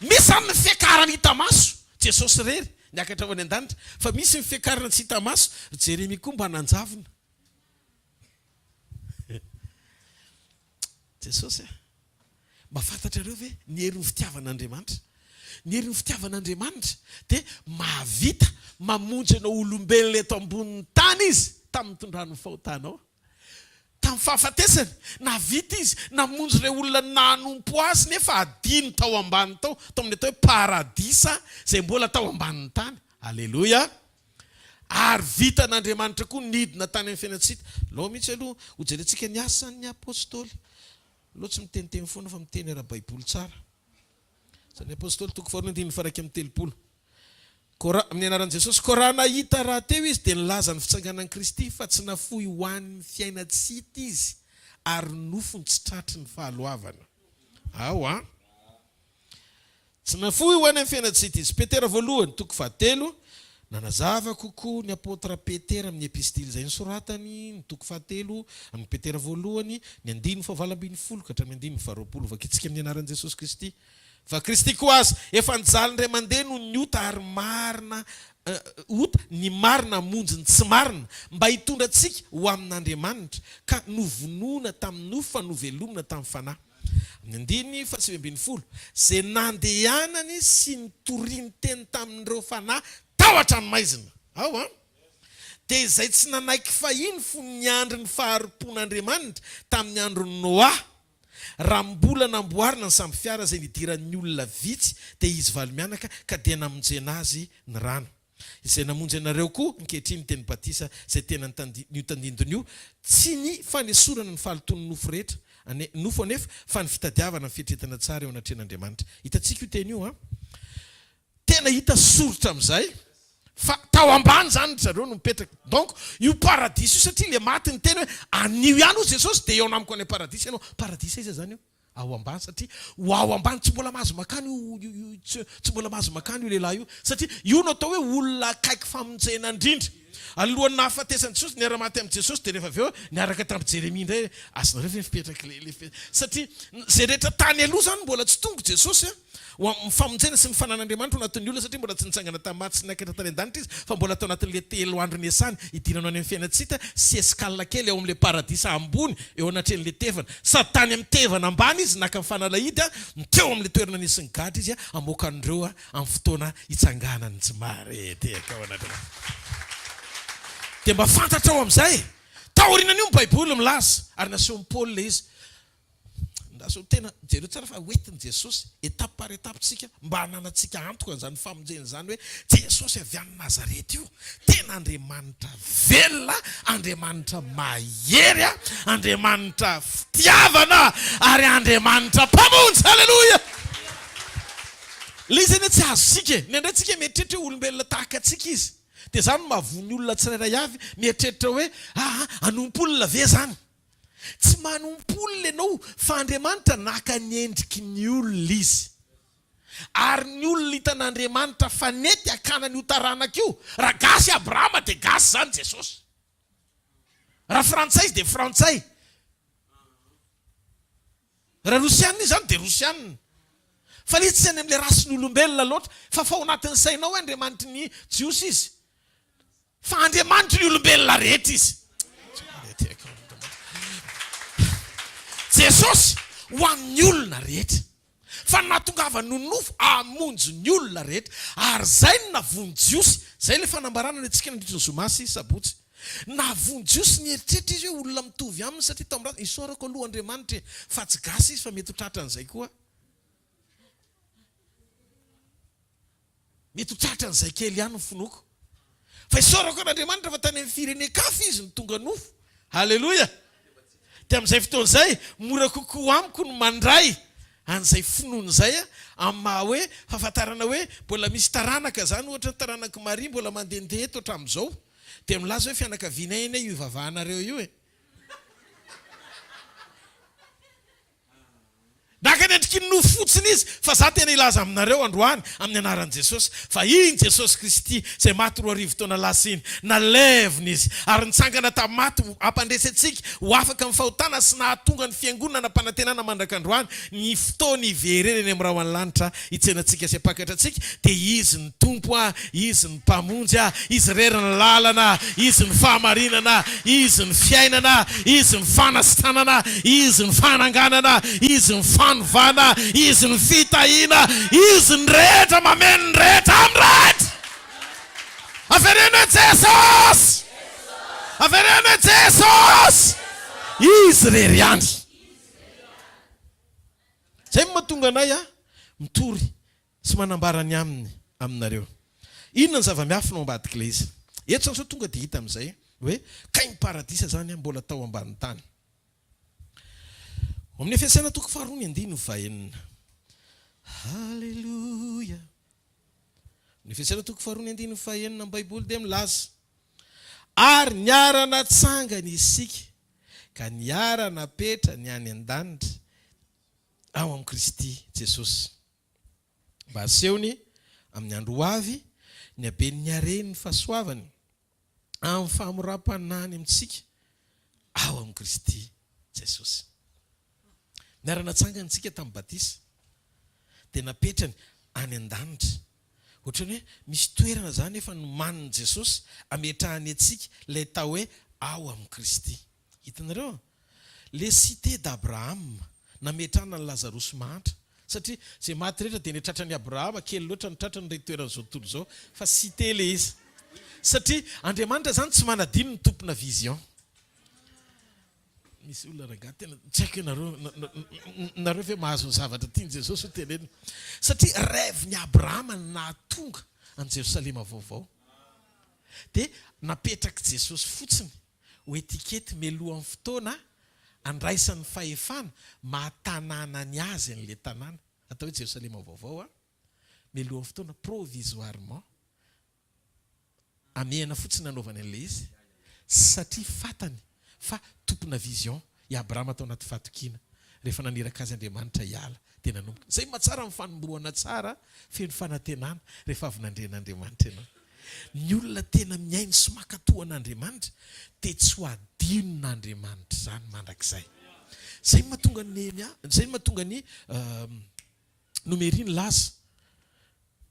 Misy zany ny fiakarana hita maso, Jesosy irery niakatra ho any an-danitra, fa misy ny fiakarana tsy hita maso, ry Jeremia koa mba nanjavona. Jesosy a! Mba fantatrareo ve ny herin'ny fitiavan'Andriamanitra? Ny herin'ny fitiavan'Andriamanitra dia mahavita mamonjy anao olombelona eto ambonin'ny tany Izy tamin'ny nitondrany ny fahotanao. Tamin'ny fahafatesany, nahavita izy namonjy ireo olona nanompo azy nefa hadino tao ambany tao, tao amin'ny atao hoe paradisa izay mbola tao ambanin'ny tany. Aleloia! Ary vitan'Andriamanitra koa nidina tany amin'ny fiainan-tsy hita. Alao mihitsy aloha hojerentsika ny Asan'ny Apostoly. Aleo tsy miteniteny foana fa miteny ara-baiboly tsara. Asan'ny Apostoly toko faharoa andininy faha-31. Koa raha, amin'ny anaran'i Jesosy, koa raha nahita rahateo izy dia nilaza ny fitsanganan'i Kristy fa tsy nafoy ho an'ny fiainan-tsy hita izy ary nofony tsy tratry ny fahaloavana. Ao an! Tsy nafoy ho any amin'ny fiainan-tsy hita izy. Petera voalohany, toko fahatelo, Nanazava kokoa ny apôtra Petera amin'ny epistily izay nosoratany, ny toko fahatelo amin'ny Petera voalohany, ny andininy fahavalo ambinifolo ka hatramin'ny andininy faharoapolo. Vakintsika amin'ny anaran'i Jesosy Kristy. Fa Kristy koa aza efa nijaly indray mandeha noho ny ota ary marina ota, ny marina hamonjy ny tsy marina, mba hitondra antsika ho amin'Andriamanitra, ka novonoina tamin'ny nofo fa novelomina tamin'ny fanahy. Amin'ny andininy faha-19, izay nandehanany sy nitoriany teny tamin'ireo fanahy tao an-tranomaizina. Ao an! Dia izay tsy nanaiky fahiny fony niandry ny fahari-pon'Andriamanitra tamin'ny andron'i Noa, Raha mbola namboarina ny sambo fiara izay nidiran'ny olona vitsy dia izy valo mianaka ka dia namonjena azy ny rano. Izay namonjy anareo koa ankehitriny dia ny batisa izay tena io tandindona io, tsy ny fanesorana ny fahalotoan'ny nofo rehetra ane nofo anefa fa ny fitadiavana ny fieritreretana tsara eo anatrehan'Andriamanitra. Hitantsika io teny io an! Tena hita soritra amin'izay fa tao ambany izany ry zareo no mipetraka. Donc io paradisa io satria le maty niteny hoe anio ihany hoy Jesosy dia hihaona amiko any am-paradisa ianao. Paradisa aiza izany io? Ao ambany satria ho ao ambany tsy mbola mahazo makany io tsy mbola mahazo makany io lehilahy io satria io no atao hoe olona akaiky famonjena indrindra. Alohan'ny nahafatesan'i Jesosy niara-maty amin'i Jesosy dia rehefa avy eo niaraka tamin'i Jeremia indray. Azonareo ve ny fipetrak'ilay ilay satria izay rehetra tany aloha izany mbola tsy tonga Jesosy a. Ho amin'ny famonjena sy ny fanan'Andriamanitra ao anatin'ny olona, satria mbola tsy nitsangana tamin'ny maty sy niakatra tany an-danitra Izy, fa mbola tao anatin'ilay telo andro niasany, hidirana any amin'ny fiainan-tsy hita sy escale kely ao amin'ilay paradisa ambony eo anatrehan'ilay tevana. Sady tany amin'ny tevana ambany Izy naka ny fanalahidy, no teo amin'ilay toerana nisy ny gadra Izy hamoaka an'ireo amin'ny fotoana hitsanganany tsy mahare tehaka ao an'Andriamanitra. Dia mba fantatrao amin'izay, taorianan'io ny Baiboly milaza, ary nasehon'i Paoly ilay izy, Andraso tena jereo tsara fa hoentin'i Jesosy étape par étape tsika mba hananantsika antoka an'izany famonjena izany hoe Jesosy avy any Nazareth io tena Andriamanitra velona, Andriamanitra mahery, Andriamanitra fitiavana ary Andriamanitra mpamonjy. Haleloia! Ilay izy anie tsy azontsika e. Indraindray tsika mieritreritra hoe olombelona tahaka antsika izy. Dia izany no mahavoa ny olona tsirairay avy mieritreritra hoe aa hanompo olona ve izany? Tsy manompo olona ianao fa Andriamanitra naka ny endriky ny olona Izy. Ary ny olona hitan'Andriamanitra fa nety hakana an'io taranaka io, raha gasy Abrahama dia gasy izany Jesosy. Raha frantsay izy dia frantsay. Raha rosiana izy izany dia rosiana. Fa ilay izy tsy any amin'ilay rasin'olombelona loatra fa fa ao anatin'ny sainao hoe Andriamanitry ny Jiosy izy. Fa Andriamanitry ny olombelona rehetra Izy. Jesosy ho an'ny olona rehetra. Fa ny nahatongavany ho nofo hamonjy ny olona rehetra. Ary izay no navoan'ny Jiosy. Izay ilay fanambarana nentintsika nandritry ny zoma sy sabotsy. Navoan'ny Jiosy nieritreritra izy hoe olona mitovy aminy satria tao amin'ny razany. Isaorako aloha Andriamanitra e, fa tsy gasy izy fa mety ho tratran'izay koa. Mety ho tratran'izay kely ihany ny finoako. Fa isaorako an'Andriamanitra fa tany amin'ny firenen-kafa izy no tonga nofo. Haleloia! Dia amin'izay fotoana izay, mora kokoa amiko ny mandray an'izay finoana izay amin'ny maha hoe fahafantarana hoe mbola misy taranaka izany, ohatra ny taranak'i Maria mbola mandehandeha eto hatramin'izao. Dia milaza hoe fianakavianay anie io ivavahanareo io e. Naka ny endriky ny nofo fotsiny izy, fa za tena hilaza aminareo androany amin'ny anaran'i Jesosy, fa iny Jesosy Kristy izay maty 2000 taona lasa iny, nalevina Izy, ary nitsangana tamin'ny maty ho hampandresy antsika ho afaka amin'ny fahotana sy nahatonga ny Fiangonana nampanantenana mandrak'androany ny fotoana hiverenany amin'ny rahona lanitra hitsena antsika sy hampakatra antsika, dia Izy ny Tompo a, Izy ny Mpamonjy a, Izy irery ny lalana, Izy ny fahamarinana, Izy ny fiainana, Izy ny fanasitranana, Izy ny fananganana, Izy ny fanovana, Izy ny fitahiana, Izy ny rehetra mameno ny rehetra amin'ny rehetra! Avereno hoe Jesosy! Avereno hoe Jesosy! Izy irery ihany. Izay no mahatonga anay mitory sy manambara ny aminy aminareo. Inona ny zava-miafina ao ambadik'ilay izy? Eto izany izao tonga dia hita amin'izay hoe kay ny paradisa izany mbola tao ambanin'ny tany. Ao amin'ny Efesiana toko faharoa ny andininy fahenina. Haleloia! Ny Efesiana toko faharoa ny andininy fahenina ny Baiboly dia milaza, Ary niara-natsangana isika ka niara-napetra ny any an-danitra ao amin'i Kristy Jesosy, mba hasehony amin'ny andro ho avy ny haben'ny haren'ny fahasoavany amin'ny fahamoram-panahiny amintsika ao amin'i Kristy Jesosy. Niara-natsangana isika tamin'ny batisa, dia napetrany any an-danitra. Ohatran'ny hoe misy toerana izany efa nomanin'i Jesosy hametrahany antsika, ilay atao hoe ao amin'i Kristy. Hitanareo? Le cité d'Abraham, nametrahana an'i Lazarosy mahantra. Satria izay maty rehetra dia ny tratran'i Abrahama, kely loatra ny tratrany ireny toeran'izao tontolo izao, fa cité ilay izy. Satria Andriamanitra izany tsy manadino ny tompona vision. Misy olona rangahy tena tsy haiko ianareo, nareo ve mahazo ny zavatra tian'i Jesosy ho tenenina? Satria rêve-n'i Abrahama ny nahatonga an'i Jerosalema vaovao. Dia napetrak'i Jesosy fotsiny ho etikety mialohan'ny fotoana andraisany fahefana maha tanàna ny azy an'ilay tanàna, atao hoe Jerosalema vaovao, mialohan'ny fotoana, provisoirement. Hamehana fotsiny nanaovany an'ilay izy satria fatany fa tompona vision i Abrahama tao anaty fahatokiana rehefa naniraka azy Andriamanitra hiala dia nanomboka. Izay mahatsara ny fanombohana tsara feno fanantenana rehefa avy nandre an'Andriamanitra ianao. Ny olona tena mihaino sy mankatò an'Andriamanitra dia tsy ho adinon'Andriamanitra izany mandrakizay. Izay no mahatonga an'i Nehemia, izay no mahatonga an'i Nomeria nilaza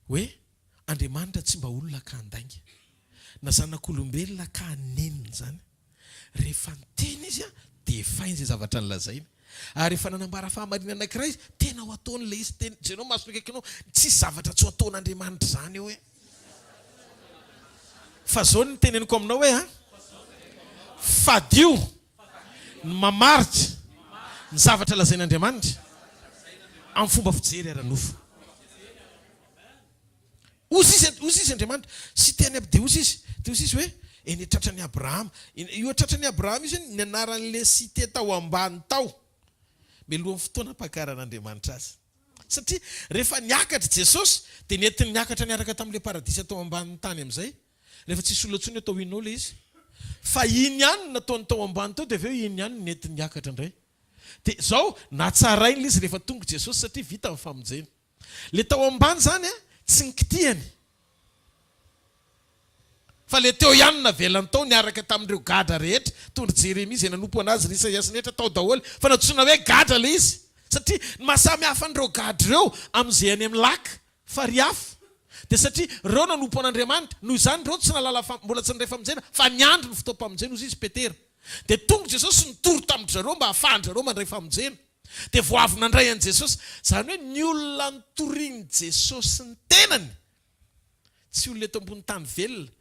hoe Andriamanitra tsy mba olona ka handainga, na zanak'olombelona ka hanenina izany. Rehefa niteny Izy dia efainy izay zavatra nolazainy. Ary rehefa nanambara fahamarinana anankiray Izy, tena ho ataony ilay izy. Tena, jereo ny masony akaikinao, tsisy zavatra tsy ho ataon'Andriamanitra izany eo e. Fa izao no teneniko aminao hoe an, fadio ny mamaritra ny zavatra lazain'Andriamanitra amin'ny fomba fijery ara-nofo. Hozy izy, hozy izy Andriamanitra, sy teny aby dia hozy izy, dia hozy izy hoe, eny tratran'i Abrahama. Io tratran'i Abrahama io izany ny anaran'ilay cité tao ambany tao, mialohan'ny fotoana hampakaran'Andriamanitra azy. Satria rehefa niakatra Jesosy, dia nentiny niakatra niaraka tamin'ilay paradisa tao ambanin'ny tany amin'izay. Rehefa tsisy olona intsony atao inona ilay izy. Fa iny ihany no nataony tao ambany tao, dia avy eo iny ihany no nentiny niakatra indray. Dia izao, natsarainy ilay izy rehefa tonga Jesosy satria vita ny famonjena. Le tao ambany zany a, tsy nikitihany. Fa le teo ihany no navelany tao niaraka tamin'ireo gadra rehetra, toa ry Jeremia izay nanompo an'azy, ry Isaia sy ny rehetra tao daholo. Fa nantsoina hoe gadra le izy. Satria ny maha samy hafa an'ireo gadra ireo amin'izay any amin'ny lac, farihy afo, dia satria ireo nanompo an'Andriamanitra. Noho izany ireo tsy nahalala fa, mbola tsy nandray famonjena, fa niandry ny fotoam-pamonjena, hozy izy Petera. Dia tonga Jesosy nitory tamin-dry zareo mba hahafahan-dry zareo mandray famonjena. Dia vao avy nandray an'i Jesosy. Izany hoe ny olona nitorian'i Jesosy ny tenany, tsy olona eto ambony tany velona,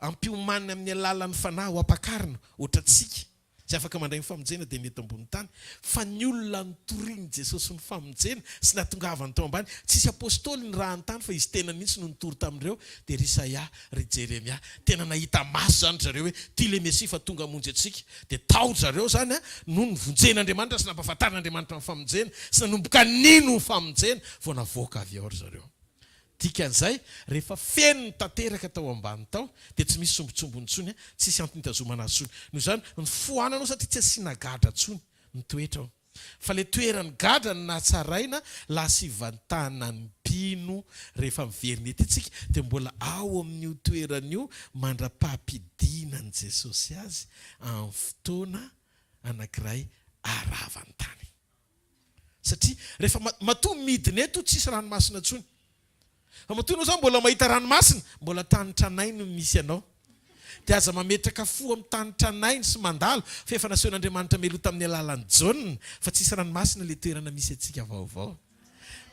ampiomaniny amin'ny alalan'ny Fanahy ho ampakarina, ohatrantsika. Tsy afaka mandray ny famonjena dia ny eto ambony tany, fa ny olona nitorian'i Jesosy ny famonjena sy nahatongavany tao ambany, tsisy apostoly nirahany tany fa izy tenany mihitsy no nitory tamin'ireo, dia ry Isaia, ry Jeremia, tena nahita maso izany ry zareo hoe ity ilay Mesia fa tonga hamonjy antsika, dia tao ry zareo izany no novonjen'Andriamanitra sy nampahafantarin'Andriamanitra ny famonjena sy nanomboka nino ny famonjena vao navoaka avy ao ry zareo. Dikan'izay, rehefa feno ny tanteraka tao ambany tao, dia tsy misy sombintsombiny intsony, tsisy antony hitazomana azy intsony. Noho izany, ny foanana ao satria tsy asiana gadra intsony ny toetra ao. Fa ilay toeran'ny gadra no nahatsaraina lasa ivantanan'ny mpino rehefa miverina ety isika, dia mbola ao amin'io toerana io mandra-pahampidinan'i Jesosy azy amin'ny fotoana anankiray haravany tany. Satria rehefa matoa midina eto tsisy ranomasina intsony. Fa matoa ianao zany mbola mahita ranomasina, mbola tany tranainy no misy anao. Dia aza mametraka fo amin'ny tany tranainy sy mandalo fa efa nasehon'Andriamanitra mialoha tamin'ny alalan'i Jaona fa tsisy ranomasina ilay toerana misy antsika vaovao.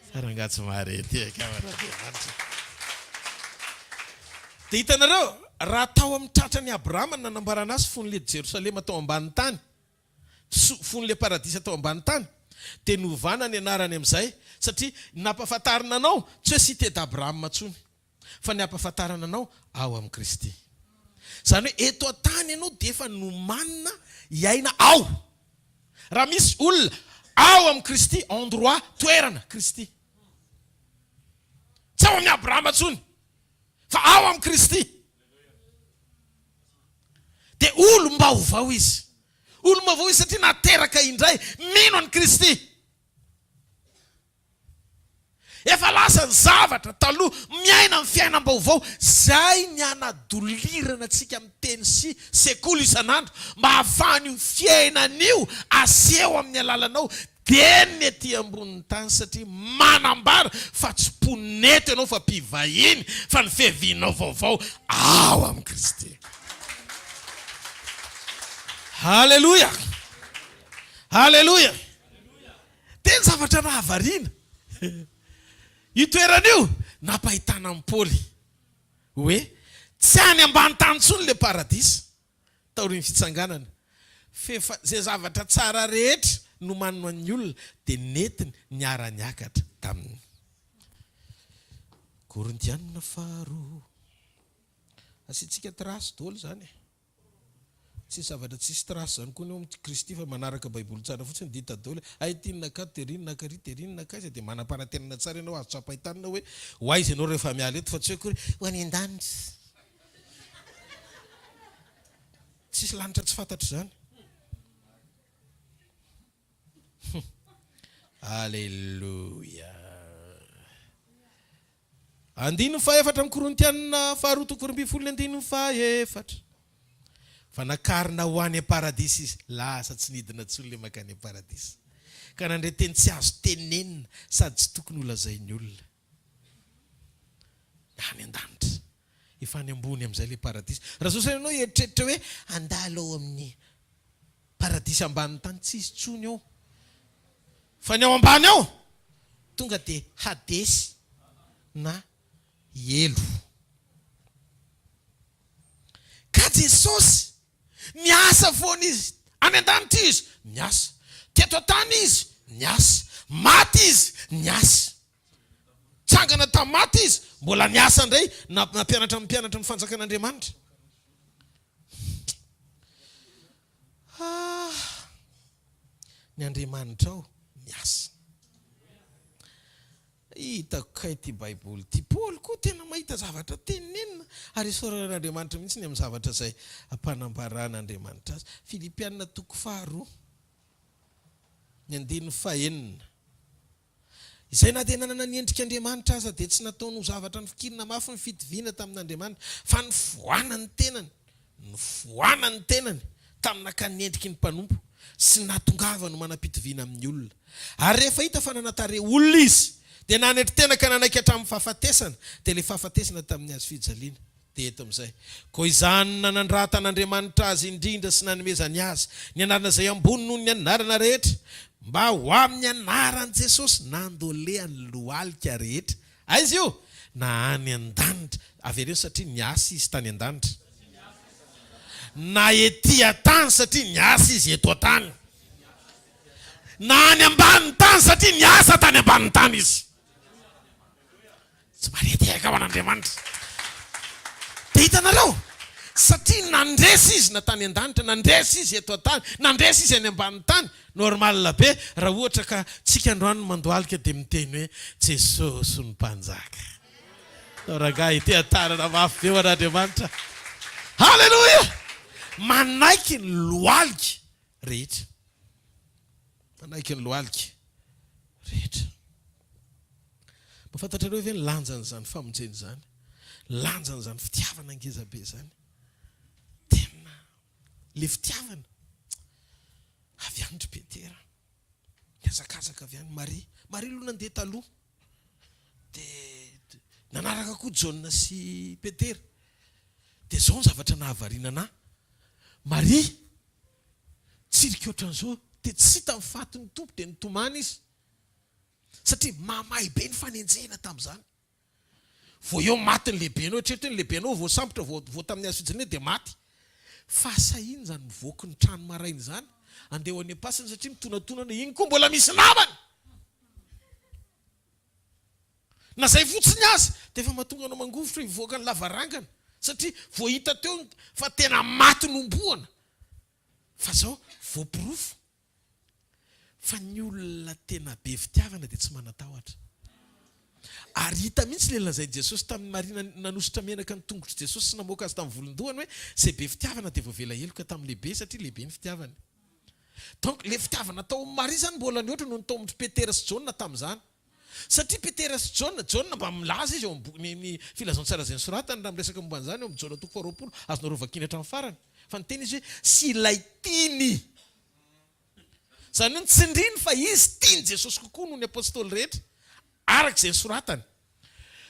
Sa rangahy tsy mahare ity akaman'Andriamanitra. Dia hitanareo, raha tao amin'ny tratran'i Abrahama no nanambarana azy fony ilay Jerosalema tao ambanin'ny tany, fony ilay paradisa tao ambany tany, dia novana ny anarany amin'izay, satria ny nampahafantarina anao tsy hoe cité d'Abraham intsony, fa ny hampahafantarana anao ao amin'i Kristy. Izany hoe eto an-tany ianao dia efa nomanina hiaina ao. Raha misy olona ao amin'i Kristy, endroit, toerana, Kristy. Tsy ao amin'i Abrahama intsony, fa ao amin'i Kristy. Dia olom-baovao izy. Olom-baovao izy satria nateraka indray, mino an'i Kristy. Efa lasa ny zavatra taloha, miaina amin'ny fiainam-baovao. Izay ny anadolirana antsika amin'ny teny sy sekoly isan'andro mba hahafahan'io fiainana io aseho amin'ny alalanao Dieny ny ety ambonin'ny tany satria manambara fa tsy mponina eto ianao fa mpivahiny fa ny fiavianao vaovao ao amin'i Kristy. Haleloia! Haleloia! Dia ny zavatra nahavariana io toerana io nampahitana an'i Paoly hoe tsy any ambany tany intsony ilay paradisa. taorian'ny fitsanganana, f'efa izay zavatra tsara rehetra nomaniny ho an'ny olona dia nentiny niara-niakatra taminy. Korintiana faharoa. Asiantsika trace daholo izany e. Tsisy zavatra tsisy trace izany koa ny ao amin'i Kristy fa manaraka baiboly tsara fotsiny dia hita daholo hoe hay ity ny nakato, tery ny nakary, tery ny nakaiza dia manam-panantenana tsara ianao azo tsapain-tanana hoe ho aiza ianao rehefa miala eto fa tsy hoe akory ho any an-danitra. Tsisy lanitra tsy fantatro izany. Aleloia. Andininy fahefatra amin'ny Korintianina faharoa toko 12 ny andininy fahefatra. Fa nakarina ho any am-paradisa izy. Lasa tsy nidina intsony ilay mankany am-paradisa. Ka nandre teny tsy azo tenenina sady tsy tokony holazain'ny olona. Any an-danitra. Efa any ambony amin'izay ilay paradisa. Raha zao saina ianao hieritreritra hoe handalo ao amin'ny paradisa ambanin'ny tany, tsy hisy intsony ao. Fa ny ao ambany ao, tonga dia Hadesy na helo. Ka Jesosy, miasa foana Izy. Any an-danitra Izy, miasa. Teto an-tany Izy, niasa. Maty Izy, niasa. Tsangana tamin'ny maty izy, mbola niasa indray, nampianatra ny mpianatra ny fanjakan'Andriamanitra. Ah, ny Andriamanitrao miasa. Hitako kay ity Baiboly ity. Paoly koa tena mahita zavatra tenenina ary isaoran'Andriamanitra mihitsy ny amin'ny zavatra izay ampanambaran'Andriamanitra azy. Filipiana toko faharoa, ny andininy fahenina. Izay na dia nanana ny endrik'Andriamanitra aza dia tsy nataony ho zavatra nofikirina mafy ny fitoviana tamin'Andriamanitra, fa nifohana ny tenany, nifohana ny tenany tamin'ny nakany ny endriky ny mpanompo, sy nahatongavany ho manam-pitoviana amin'ny olona. Ary rehefa hita fa nanan-tarehy olona izy, dia nanetry tena ka nanaiky hatramin'ny fahafatesana, dia ilay fahafatesana tamin'ny hazo fijaliana. Dia eto amin'izay. Koa izany no nanandratan'Andriamanitra azy indrindra sy nanomezany azy ny anarana izay ambony noho ny anarana rehetra. Mba ho amin'ny anaran'i Jesosy nandoalehan'ny lohalika rehetra. Aiza io? Na any an-danitra. Avereno satria niasa izy tany an-danitra. Na ety an-tany satria niasa izy eto an-tany. Na any ambanin'ny tany satria niasa tany ambanin'ny tany izy. Tsy mareteraka ho an'Andriamanitra. Dia hitanareo? Satria nandresy izy na tany an-danitra, nandresy izy eto an-tany, nandresy izy any ambanin'ny tany. Normal be raha ohatra ka tsika androany no mandohalika dia miteny hoe Jesosy no Mpanjaka. Atao rangahy ity an-tanana mafy be ho an'Andriamanitra. Haleloia! Manaiky ny lohalika rehetra. Manaiky ny lohalika rehetra. Mba fantatrareo ve ny lanjan'izany famonjena izany? Lanjan'izany fitiavana ngeza be izany? Tena le fitiavana avy any ry Petera, nihazakazaka avy any Maria. Maria aloha nandeha taloha, dia nanaraka koa Jaona sy Petera. Dia izao ny zavatra nahavariana anà, Maria tsirika ohatran'izao, dia tsy hita ny fatin'ny Tompo, dia nitomany izy. Satria mahamay be ny fanenjehana tamin'izany. Vao eo maty ny lehibenao, eritrereto hoe ny lehibenao voasambotra vao vao tamin'ny hazo fijaliana dia maty. Fahasahiana izany mivoaka ny trano maraina izany, andeha ho any am-pasana satria mitonatonana, iny koa mbola misy namany! Na izay fotsiny aza dia efa mahatonga anao mangovitra hivoaka ny lavarangana satria vao hita teo fa tena maty nohomboana. Fa izao voaporofo Fa ny olona tena be fitiavana dia tsy manan-tahotra. Ary hita mihitsy ilay nolazain'i Jesosy tamin'i Maria nanosotra menaka ny tongotr'i Jesosy sy namoaka azy tamin'ny volon-dohany hoe izay be fitiavana dia voavela heloka tamin'ny lehibe satria lehibe ny fitiavany. Donc ilay fitiavana tao amin'i Maria izany mbola nihoatra noho ny tao amin-dry Petera sy Jaona tamin'izany. Satria Petera sy Jaona, Jaona mba milaza izy ao amin'ny boky, ny filazantsara izay nosoratany raha miresaka momba an'izany ao amin'ny Jaona toko faharoapolo, azonareo vakiana hatramin'ny farany. Fa niteny izy hoe sy ilay tiany. Izany hoe nitsindriny fa izy tian'i Jesosy kokoa noho ny apostoly rehetra, araka izay nosoratany.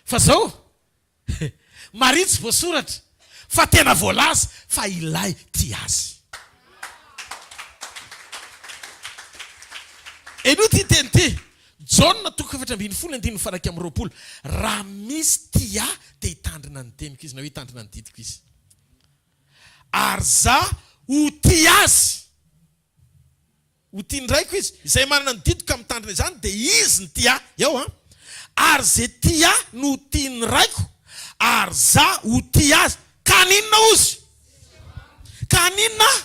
Fa izao, Maria tsy voasoratra, fa tena voalaza fa ilay tia azy. Henoy ity teny ity, Jaona toko 14 andininy faha 21, Raha misy tia ahy dia hitandrina ny teniko izy, na hoe hitandrina ny didiko izy. Ary za ho tia azy. Ho tian-dRaiko izy. Izay manana ny didiko ka mitandrina izany dia izy no tia ahy. Eo an! Ary izay tia ahy no ho tian'ny Raiko, ary za ho tia azy. Ka haninona hozy? Ka haninona aho?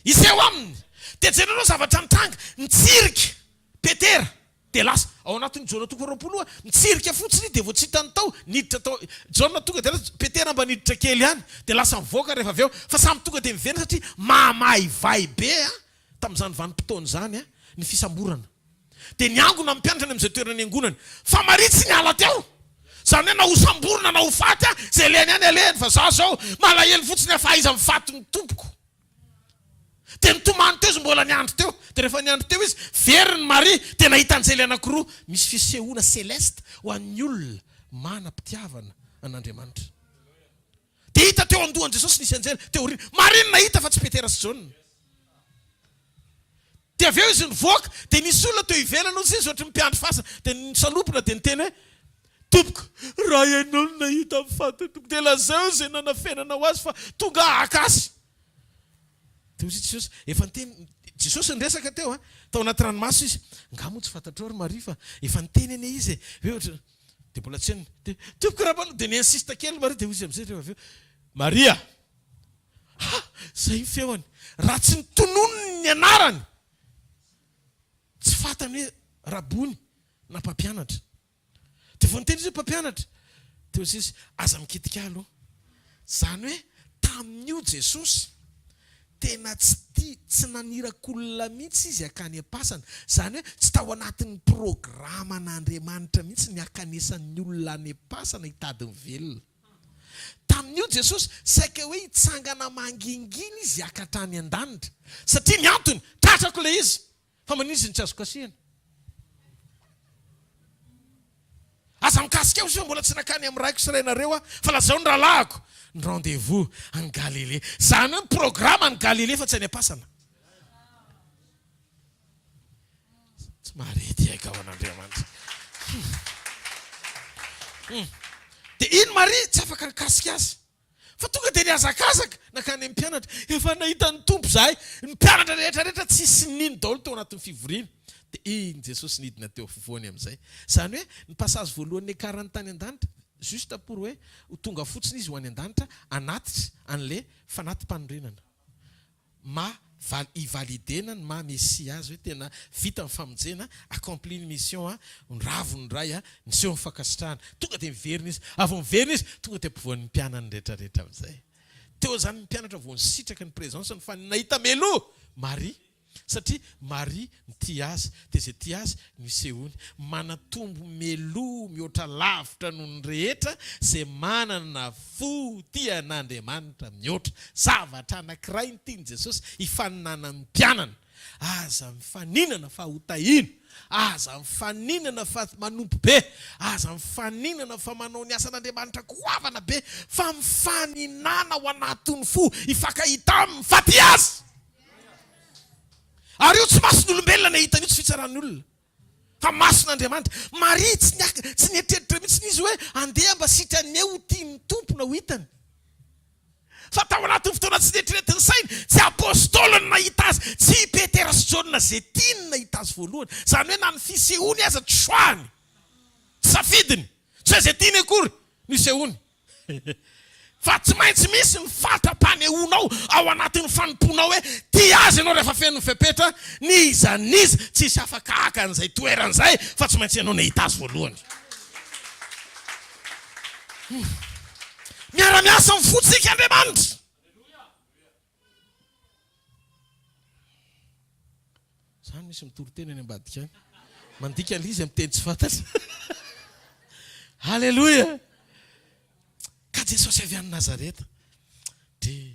Hiseho aminy. Dia jereo ireo zavatra nitranga. Nitsirika Petera. Dia lasa. Ao anatin'ny Jaona toko 20 io, mitsirika fotsiny dia vao tsy hitany tao, niditra tao. Jaona tonga dia lasa, Petera mba niditra kely ihany, dia lasa nivoaka rehefa avy eo. Fa samy tonga dia miverina satria mahamaivay be tamin'izany vanim-potoana izany ny fisamborana. Dia niangona ny mpianatra any amin'izay toerana niangonany. Fa Maria tsy niala teo. Izany hoe na ho samborina na ho faty, izay alehany ihany alehany, fa izaho izao malahelo fotsiny aho fa aiza ny fatin'ny Tompoko. Dia nitomany teo izy mbola niandry teo. Dia rehefa niandry teo izy, very ny Maria, dia nahita anjely anankiroa. Misy fisehoana celeste ho an'ny olona manam-pitiavana an'Andriamanitra. Dia hita teo an-dohan'i Jesosy nisy anjely teo aoriana. Maria no nahita fa tsy Petera sy Jaona. Dia avy eo izy nivoaka, dia nisy olona teo ivelany hozy izy ohatry ny mpiandry fasana, dia nisalobona dia niteny hoe, Tompoko, raha ianao no nahita ny fatin'ny Tompo, dia lazao izay nanafenanao azy fa tonga aho haka azy. Dia hoy Jesosy, efa niteny, Jesosy niresaka teo an, tao anaty ranomaso izy, angaha moa tsy fantatrao ry Maria fa efa niteny anie izy e, hoe ohatry, dia mbola tsy henony, dia Tompoko raha mba, dia ni-insiste kely Maria, dia hoy izy amin'izay rehefa avy eo, Maria! Ha! Izay ny feony, raha tsy nitononiny ny anarany, tsy fantany hoe Rabony na mpampianatra. Dia vao niteny izy hoe mpampianatra, dia hoy izy, aza mikitika ahy aloha. Izany hoe tamin'io Jesosy tena tsy tia, tsy nanirak'olona mihitsy izy hakany am-pasana. Izany hoe tsy tao anatin'ny programan'Andriamanitra mihitsy ny hakanesan'ny olona any am-pasana hitady ny velona. Tamin'io Jesosy, saika hoe hitsangana mangingina izy hiakatra any an-danitra. Satria ny antony, tratrako ilay izy. Fa maninona izy no tsy azo kasihina? Aza mikasika aho fa mbola tsy nakany amin'ny raiko sy rainareo aho, fa lazao ny rahalahiko ny rendez-vous any Galilée. Izany hoe ny programme any Galilée fa tsy any am-pasana. Tsy maharety aika ho an'Andriamanitra. Hum. Dia iny Maria tsy afaka nikasika azy. Fa tonga dia nihazakazaka nankany amin'ny mpianatra. Efa nahita ny Tompo izahay. Ny mpianatra rehetra rehetra tsisy nino daholo tao anatin'ny fivoriana. Dia iny Jesosy nidina teo afovoany amin'izay. Izany hoe ny passage voalohany niakarany tany an-danitra, juste pour hoe ho tonga fotsiny izy ho any an-danitra hanatitra an'ilay fanati-panorenana. Maha val i-validena ny maha Messia azy hoe tena vita ny famonjena, accompli ny mission a, niravo ny Ray a, niseho ny fankasitrahana. Tonga dia miverina izy. Ary vao miverina izy, tonga dia ampovoan'ny mpianany rehetrarehetra amin'izay. Teo izany ny mpianatra vao nisitraka ny présence-ny fa nahita meloa Maria. Satria Maria no tia azy, dia izay tia azy no isehoany. Manatombo meloa mihoatra lavitra noho ny rehetra izay manana fo tia an'Andriamanitra mihoatra. Zavatra anankiray no tian'i Jesosy hifaninanan'ny mpianany. Aza mifaninana fa hotahiana. Aza mifaninana fa manompo be. Aza mifaninana fa manao ny asan'Andriamanitra goavana be. Fa mifaninàna ao anatin'ny fo hifankahita aminy fa tia azy. Ary io tsy mason'olombelona ny hahita an'io, tsy fitsaran'ny olona, fa mason'Andriamanitra. Maria tsy niaka, tsy nieritreritra mihitsy izy hoe andeha mba sitrany eo ho tian'ny Tompo na ho hitany. Fa tao anatin'ny fotoana tsy nieritreretin'ny sainy, tsy apostoly no nahita azy, tsy i Petera sy Jaona izay tiany no nahita azy voalohany. Izany hoe na ny fisehoany aza tsy choix-ny, tsy safidiny, tsy hoe izay tiany akory no isehoany. Fa tsy maintsy misy ny fatra-panehoanao ao anatin'ny fanompoanao hoe tia azy ianao rehefa feno ny fepetra, n'iza n'iza, tsisy afaka haka an'izay toerana izay fa tsy maintsy ianao nahita azy voalohany. Miara-miasa amin'ny fontsika Andriamanitra. Zany misy mitory teny any ambadika any. Mandika an'ilay izy amin'ny teny tsy fantatra. Alléluia. Ka Jesosy avy any Nazareta dia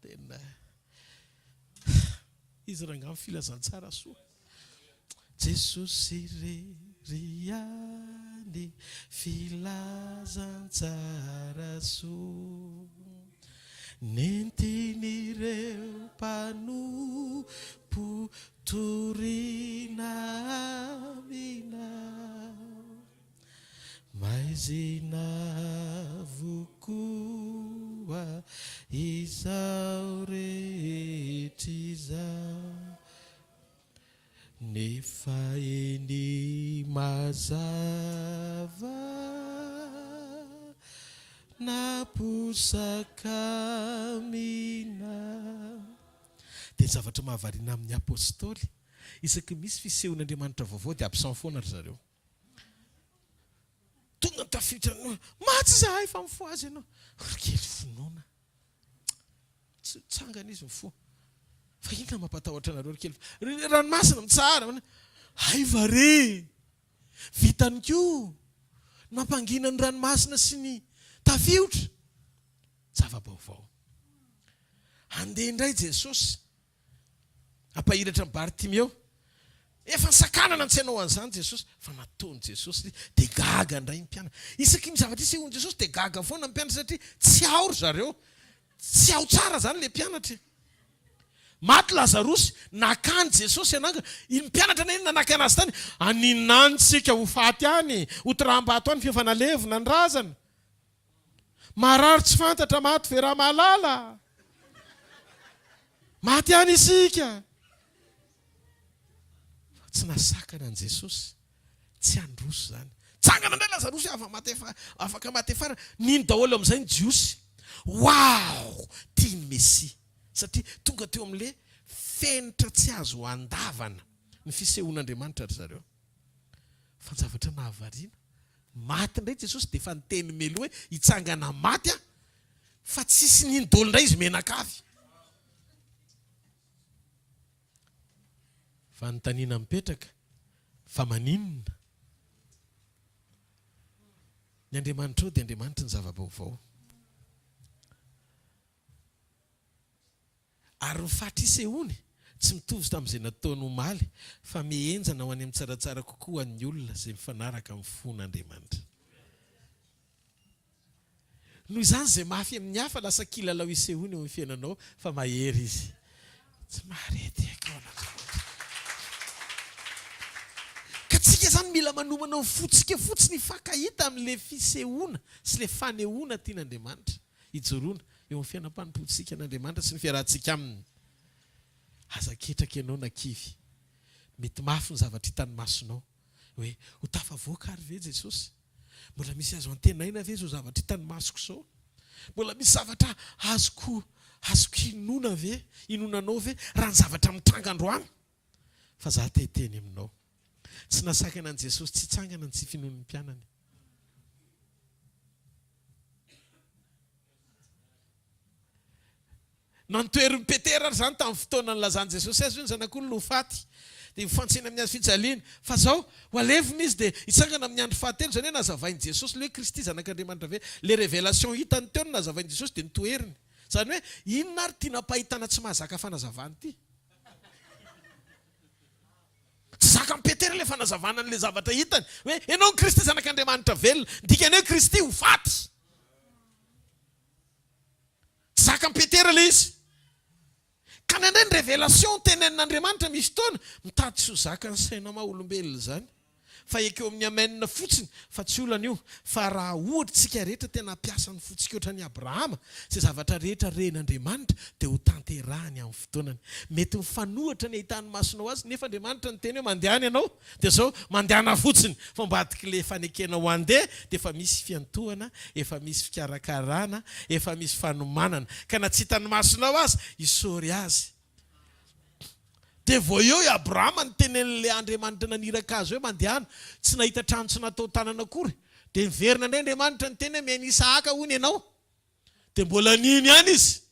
tena izy rangahy ny filazantsara soa. Jesosy irery ihany filazantsara soa Nentin'ireo mpanompo torina aminao Maizina avokoa izao rehetra izao Nefa eny mazava Naposaka mina. Dia ny zavatra mahavariana amin'ny Apostoly, isaky ny misy fisehon'Andriamanitra vaovao dia absent foana ry zareo. Tonga ny tafiotra, maty izahay fa mifohaza ianao. Ry kely finoana. Tsy mitsangana izy mifoha. Fa inona mampatahotra anareo ry kely? Ry ranomasina mitsahara. Hay va re! Vitany koa ny mampangina ny ranomasina sy ny tafiotra. Zava-baovao. Handeha indray Jesosy. Hampahiratra an'i Bartimeo. Efa nisakanana ny tsy hanao an'izany Jesosy, fa nataon'i Jesosy ilay izy. Dia gaga indray ny mpianatra. Isaky ny zavatra isehoan'i Jesosy dia gaga foana ny mpianatra satria tsy ao ry zareo. Tsy ao tsara izany ilay mpianatra e. Maty Lazarosy, nakany Jesosy hanangana. Iny mpianatra anie nanakana azy tany, haninona any tsika ho faty any, ho toraham-bato any f'efa nalevina ny razana. Marary tsy fantatra maty ve raha mahalala? Maty ihany isika. Fa tsy nasakana an'i Jesosy tsy handroso izany. Tsangana indray Lazarosy afa maty efa afaka maty efara. Nino daholo amin'izay ny Jiosy. Waouh! Tia ny Mesia. Satria tonga teo amin'ilay fenitra tsy azo andavana ny fisehoan'Andriamanitra ry zareo. Fa ny zavatra nahavariana, maty indray Jesosy dia efa niteny mialoha hoe hitsangana maty aho, fa tsisy nino daholo indray izy mianakavy. Fanontaniana mipetraka, fa maninona? Ny Andriamanitrao dia Andriamanitry ny zava-baovao. Ary ny fatra isehoany tsy mitovy tamin'izay nataony omaly, fa mihenjana ho any amin'ny tsaratsara kokoa ho an'ny olona izay mifanaraka amin'ny fon'Andriamanitra. Noho izany, izay mafy amin'ny hafa lasa kilalao isehoany eo amin'ny fiainanao, fa mahery izy. Tsy maharety haiko ao an'Andriamanitra. tsika izany mila manomana ny fontsika fotsiny hifankahita amin'ilay fisehoana sy ilay fanehoana tian'Andriamanitra hijoroana eo amin'ny fiainam-panompoantsika an'Andriamanitra sy ny fiarahantsika Aminy. Aza ketraka ianao na kivy. Mety mafy ny zavatra hitan'ny masonao. Hoe, ho tafavoaka ary ve Jesosy? Mbola misy azo antenaina ve izao zavatra hitan'ny masoko izao? Mbola misy zavatra azoko azoko inoana ve, inoana anao ve raha ny zavatra mitranga androany? Fa za te hiteny aminao. Tsy nasakana an'i Jesosy tsy hitsangana ny tsy finoan'ny mpianany. Nantoherin'i Petera ary izany tamin'ny fotoana nilazan'i Jesosy azy hoe ny Zanak'olona ho faty, dia hofantsihina amin'ny hazo fijaliana. Fa izao, ho alevina izy dia hitsangana amin'ny andro fahatelo. Izany hoe nazavain'i Jesosy ilay hoe Kristy Zanak'Andriamanitra ve? Ilay révélation hitany teo no nazavain'i Jesosy dia notoheriny. Izany hoe inona ary ity nampahitana tsy mahazaka fanazavana ity? Tsy zakan'i Petera ilay fanazavana an'ilay zavatra hitany hoe ianao no Kristy Zanak'Andriamanitra velona. Ny dikany hoe Kristy ho faty. Tsy zakan'i Petera ilay izy. Ka indraindray ny révélation tenenin'Andriamanitra misy fotoana mitady tsy ho zakan'ny saina maha olombelona izany. Fa ekeo amin'ny amen fotsiny fa tsy olana io. Fa raha ohatra isika rehetra tena hampiasa ny fontsika ohatran'i Abrahama, izay zavatra rehetra ren'Andriamanitra dia ho tanterahiny amin'ny fotoanany. Mety mifanohitra ny ahitan'ny masonao azy nefa Andriamanitra niteny hoe mandehana ianao dia zao mandehana fotsiny fa ambadik'ilay fanekenao handeha dia efa misy fiantohana, efa misy fikarakarana, efa misy fanomanana. Ka na tsy hitan'ny masonao aza, isaory azy. Dia vao eo i Abrahama nitenenin'ilay Andriamanitra naniraka azy hoe mandehana, tsy nahita trano tsy natao tanana akory. Dia niverina indray Andriamanitra niteny hoe mihaino Isahaka hono ianao. Dia mbola nino ihany izy.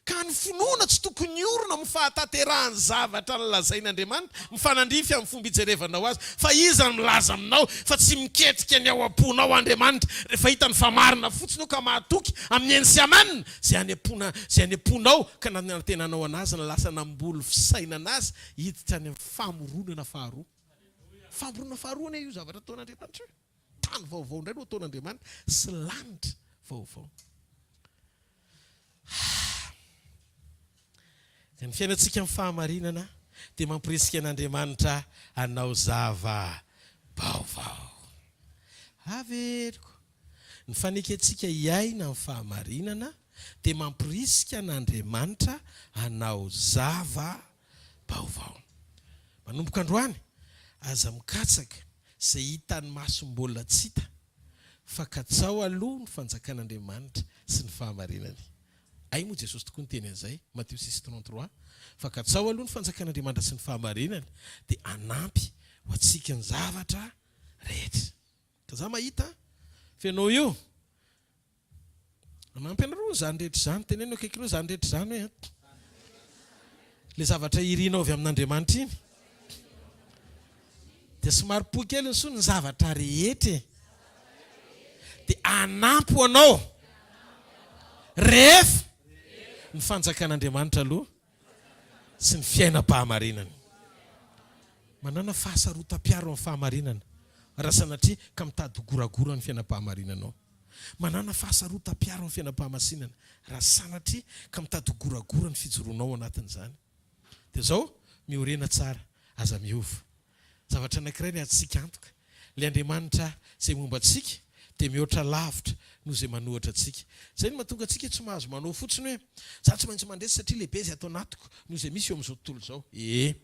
Ka ny finoana tsy tokony hiorina amin'ny fahatanterahan'ny zavatra nolazain'Andriamanitra, mifanandrify amin'ny fomba ijerevanao azy. Fa iza no milaza aminao fa tsy miketrika ny ao am-ponao Andriamanitra rehefa hitany fa marina fotsiny io ka mahatoky amin'ny eny sy amen? Izay any am-pona, izay any am-ponao ka nanantenanao an'azy no lasa namboly fisainana azy hiditra any amin'ny famoronana faharoa. Famoronana faharoa anie io zavatra ataon'Andriamanitra io. Tany vaovao indray no ataon'Andriamanitra sy lanitra vaovao. Dia ny fiainantsika amin'ny fahamarinana dia mampirisika an'Andriamanitra hanao zava-baovao. Averiko. Ny fanekentsika hiaina amin'ny fahamarinana dia mampirisika an'Andriamanitra hanao zava-baovao. Manomboka androany, aza mikatsaka izay hitan'ny maso mbola tsy hita, fa katsaho aloha ny fanjakan'Andriamanitra sy ny fahamarinany. Hay moa Jesosy tokoa niteny an'izay, Matio six 33, fa katsaho aloha ny fanjakan'Andriamanitra sy ny fahamarinany, dia hanampy ho antsika ny zavatra rehetra. Ka za mahita fenao io. Manampy anareo izany rehetra izany. Teneno akaikinao izany rehetra izany hoe ilay zavatra irinao avy amin'Andriamanitra iny. Dia somary pohy kely ny soa ny zavatra rehetra e. Dia hanampy ho anao rehefa ny fanjakan'Andriamanitra aloha sy ny fiainam-pahamarinana. Manàna fahasarotam-piaro amin'ny fahamarinana, raha sanatria ka mitady ho goragora ny fiainam-pahamarinanao. Manàna fahasarotam-piaro amin'ny fiainam-pahamasinana, raha sanatria ka mitady ho goragora ny fijoroanao ao anatin'izany. Dia izao, miorena tsara, aza miova. Zavatra anankiray ny azontsika antoka, ilay Andriamanitra izay momba antsika dia mihoatra lavitra noho izay manohatra antsika. Izay no mahatonga antsika tsy mahazo manao fotsiny hoe, Izaho tsy maintsy mandresy satria lehibe izay ato anatiko noho izay misy eo amin'izao tontolo izao. Ee.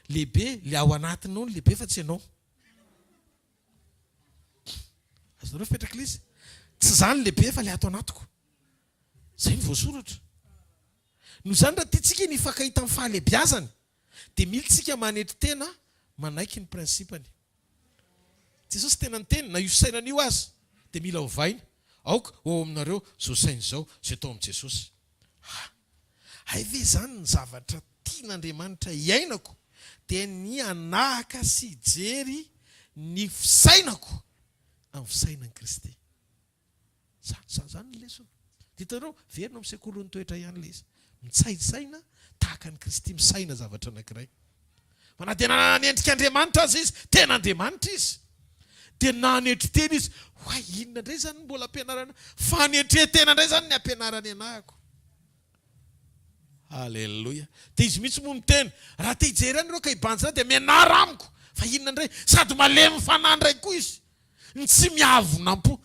Lehibe ilay ao anatinao no lehibe fa tsy ianao. Azonareo fipetraka ilay izy? Tsy izaho no lehibe fa ilay ato anatiko. Izay no voasoratra. Noho izany raha tiantsika ny hifankahita amin'ny fahalehibiazany Dia mila tsika manetry tena manaiky ny principe-ny. Jesosy tena niteny, na io fisainana io aza dia mila ovaina. Aoka ho ao aminareo izao saina izao izay tao amin'i Jesosy. Ha! Hay ve izany ny zavatra tian'Andriamanitra hiainako dia ny hanahaka sy hijery ny fisainako amin'ny fisainan'i Kristy. Zany, zany, zany ny lesona. Dia hitanareo, verina ao amin'ny sekolin'ny toetra ihany ilay izy. Mitsaintsaina tahaka an'i Kristy misaina zavatra anankiray. Fa na dia nanana ny endrik'Andriamanitra aza izy, tena Andriamanitra izy, dia nanetry tena izy. Oay, inona indray izany no mbola ampianarana? Fanetren-tena indray izany ny ampianarany anahako. Aleloia. Dia izy mihitsy moa miteny, raha te hijery ahy nareo ka hibanjina ahy dia mianara amiko. Fa inona indray? Sady malemy fanahy indray koa izy. Ny tsy miavona am-po.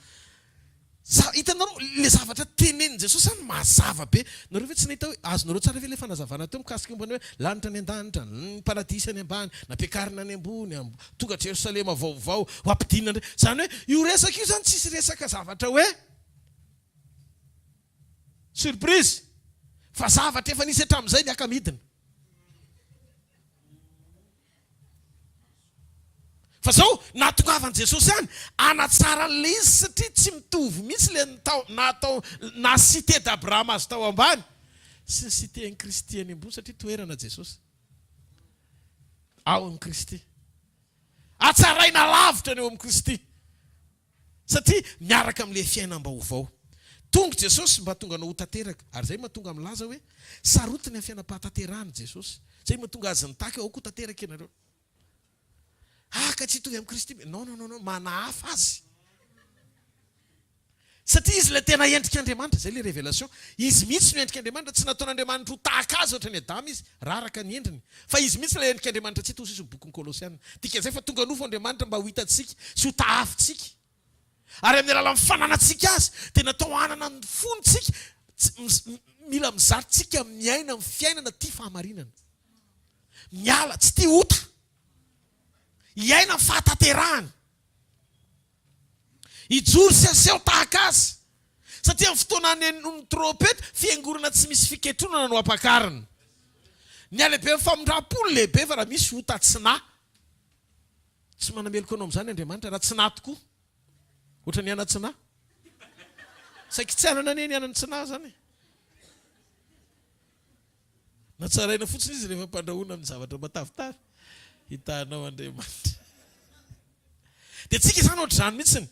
Za, hitanareo, ilay zavatra tenenin'i Jesosy izany mazava be. Nareo ve tsy nahita hoe, azonareo tsara ve ilay fanazavana teo mikasika momba ny hoe lanitra any an-danitra, ny paradisa any ambany, nampiakarina any ambony, tonga Jerosalema vaovao, ho ampidinina indray. Izany hoe, io resaka io izany tsisy resaka zavatra hoe surprise, fa zavatra efa nisy hatramin'izay miaka-midina. Fa zao nahatongavan'i Jesosy any hanatsara an'ilay izy satria tsy mitovy mihitsy ilay natao natao naha cité d'Abraham azy tao ambany sy ny cité an'i Kristy any ambony satria toerana Jesosy ao amin'i Kristy. Hatsaraina lavitra ny eo amin'i Kristy. Satria miaraka amin'ilay fiainam-baovao. Tonga Jesosy mba hahatonga anao ho tanteraka. Ary izay mahatonga milaza hoe sarotiny amin'ny fiainam-pahatanterahana Jesosy. Izay mahatonga Azy nitaky hoe aoka ho tanteraka ianareo. Ah, ka tsy hitovy amin'i Kristy. Non, non, non, non, manahafa Azy. Satria Izy ilay tena endrik'Andriamanitra. Izay ilay révélation. Izy mihitsy no endrik'Andriamanitra. Tsy nataon'Andriamanitra ho tahaka Azy ohatran'i Adama Izy, raha araka ny endriny. Fa Izy mihitsy ilay endrik'Andriamanitra tsy hita, hoy sisa ny bokin'ny Kolosiana. Dikan'izay fa tonga nofo Andriamanitra mba ho hitantsika sy ho tahafintsika. Ary amin'ny alalan'ny fananantsika Azy dia natao hanana ny fony tsika. Mila mizatra tsika miaina amin'ny fiainana tia fahamarinana. Miala, tsy tia ota. Hiaina ny fahatanterahany. Hijoro sy haseho tahaka Azy. Satria amin'ny fotoana hanenoan'ny trompeta, fiangorana tsy misy fiketronana no hampakarina. Ny halehiben'ny famindram-po no lehibe fa raha misy ota tsy nahy. Tsy manameloka anao amin'izany Andriamanitra raha tsy nahy tokoa. Ohatran'ny anana tsy nahy. Saiky tsy anana anie ny anana tsy nahy izany e. Natsaraina fotsiny izy rehefa ampandrahoina amin'ny zavatra matavitavy. Hitahanao Andriamanitra. Dia tsika izany ohatr'izany mihitsiny.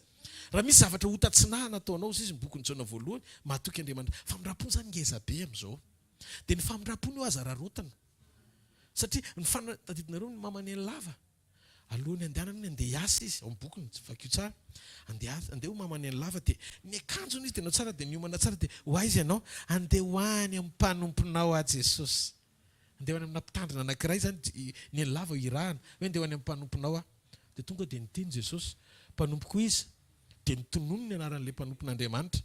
Raha misy zavatra ota tsy nahy nataonao, hoy izy ny bokin'i Jaona voalohany, mahatoky Andriamanitra. Famindram-po izany ngeza be amin'izao. Dia ny famindram-pony io aza araraotina. Satria ny fana, tadidinareo ny maman'i Lava? Alohan'ny handehanany hono handeha hiasa izy, ao amin'ny bokiny, vakio tsara. Andeha andeha ho maman'i Lava dia miakanjo hono izy dia nanao tsara dia niomana tsara dia ho aiza ianao? Andeha ho any amin'ny mpanomponao aho Jesosy. Andeha ho any amina mpitandrina anankiray izany i Neny Lava ho irahana hoe andeha ho any amin'ny mpanomponao aho. Dia tonga dia niteny Jesosy, mpanompoko iza? Dia notononiny ny anaran'ilay mpanompon'Andriamanitra.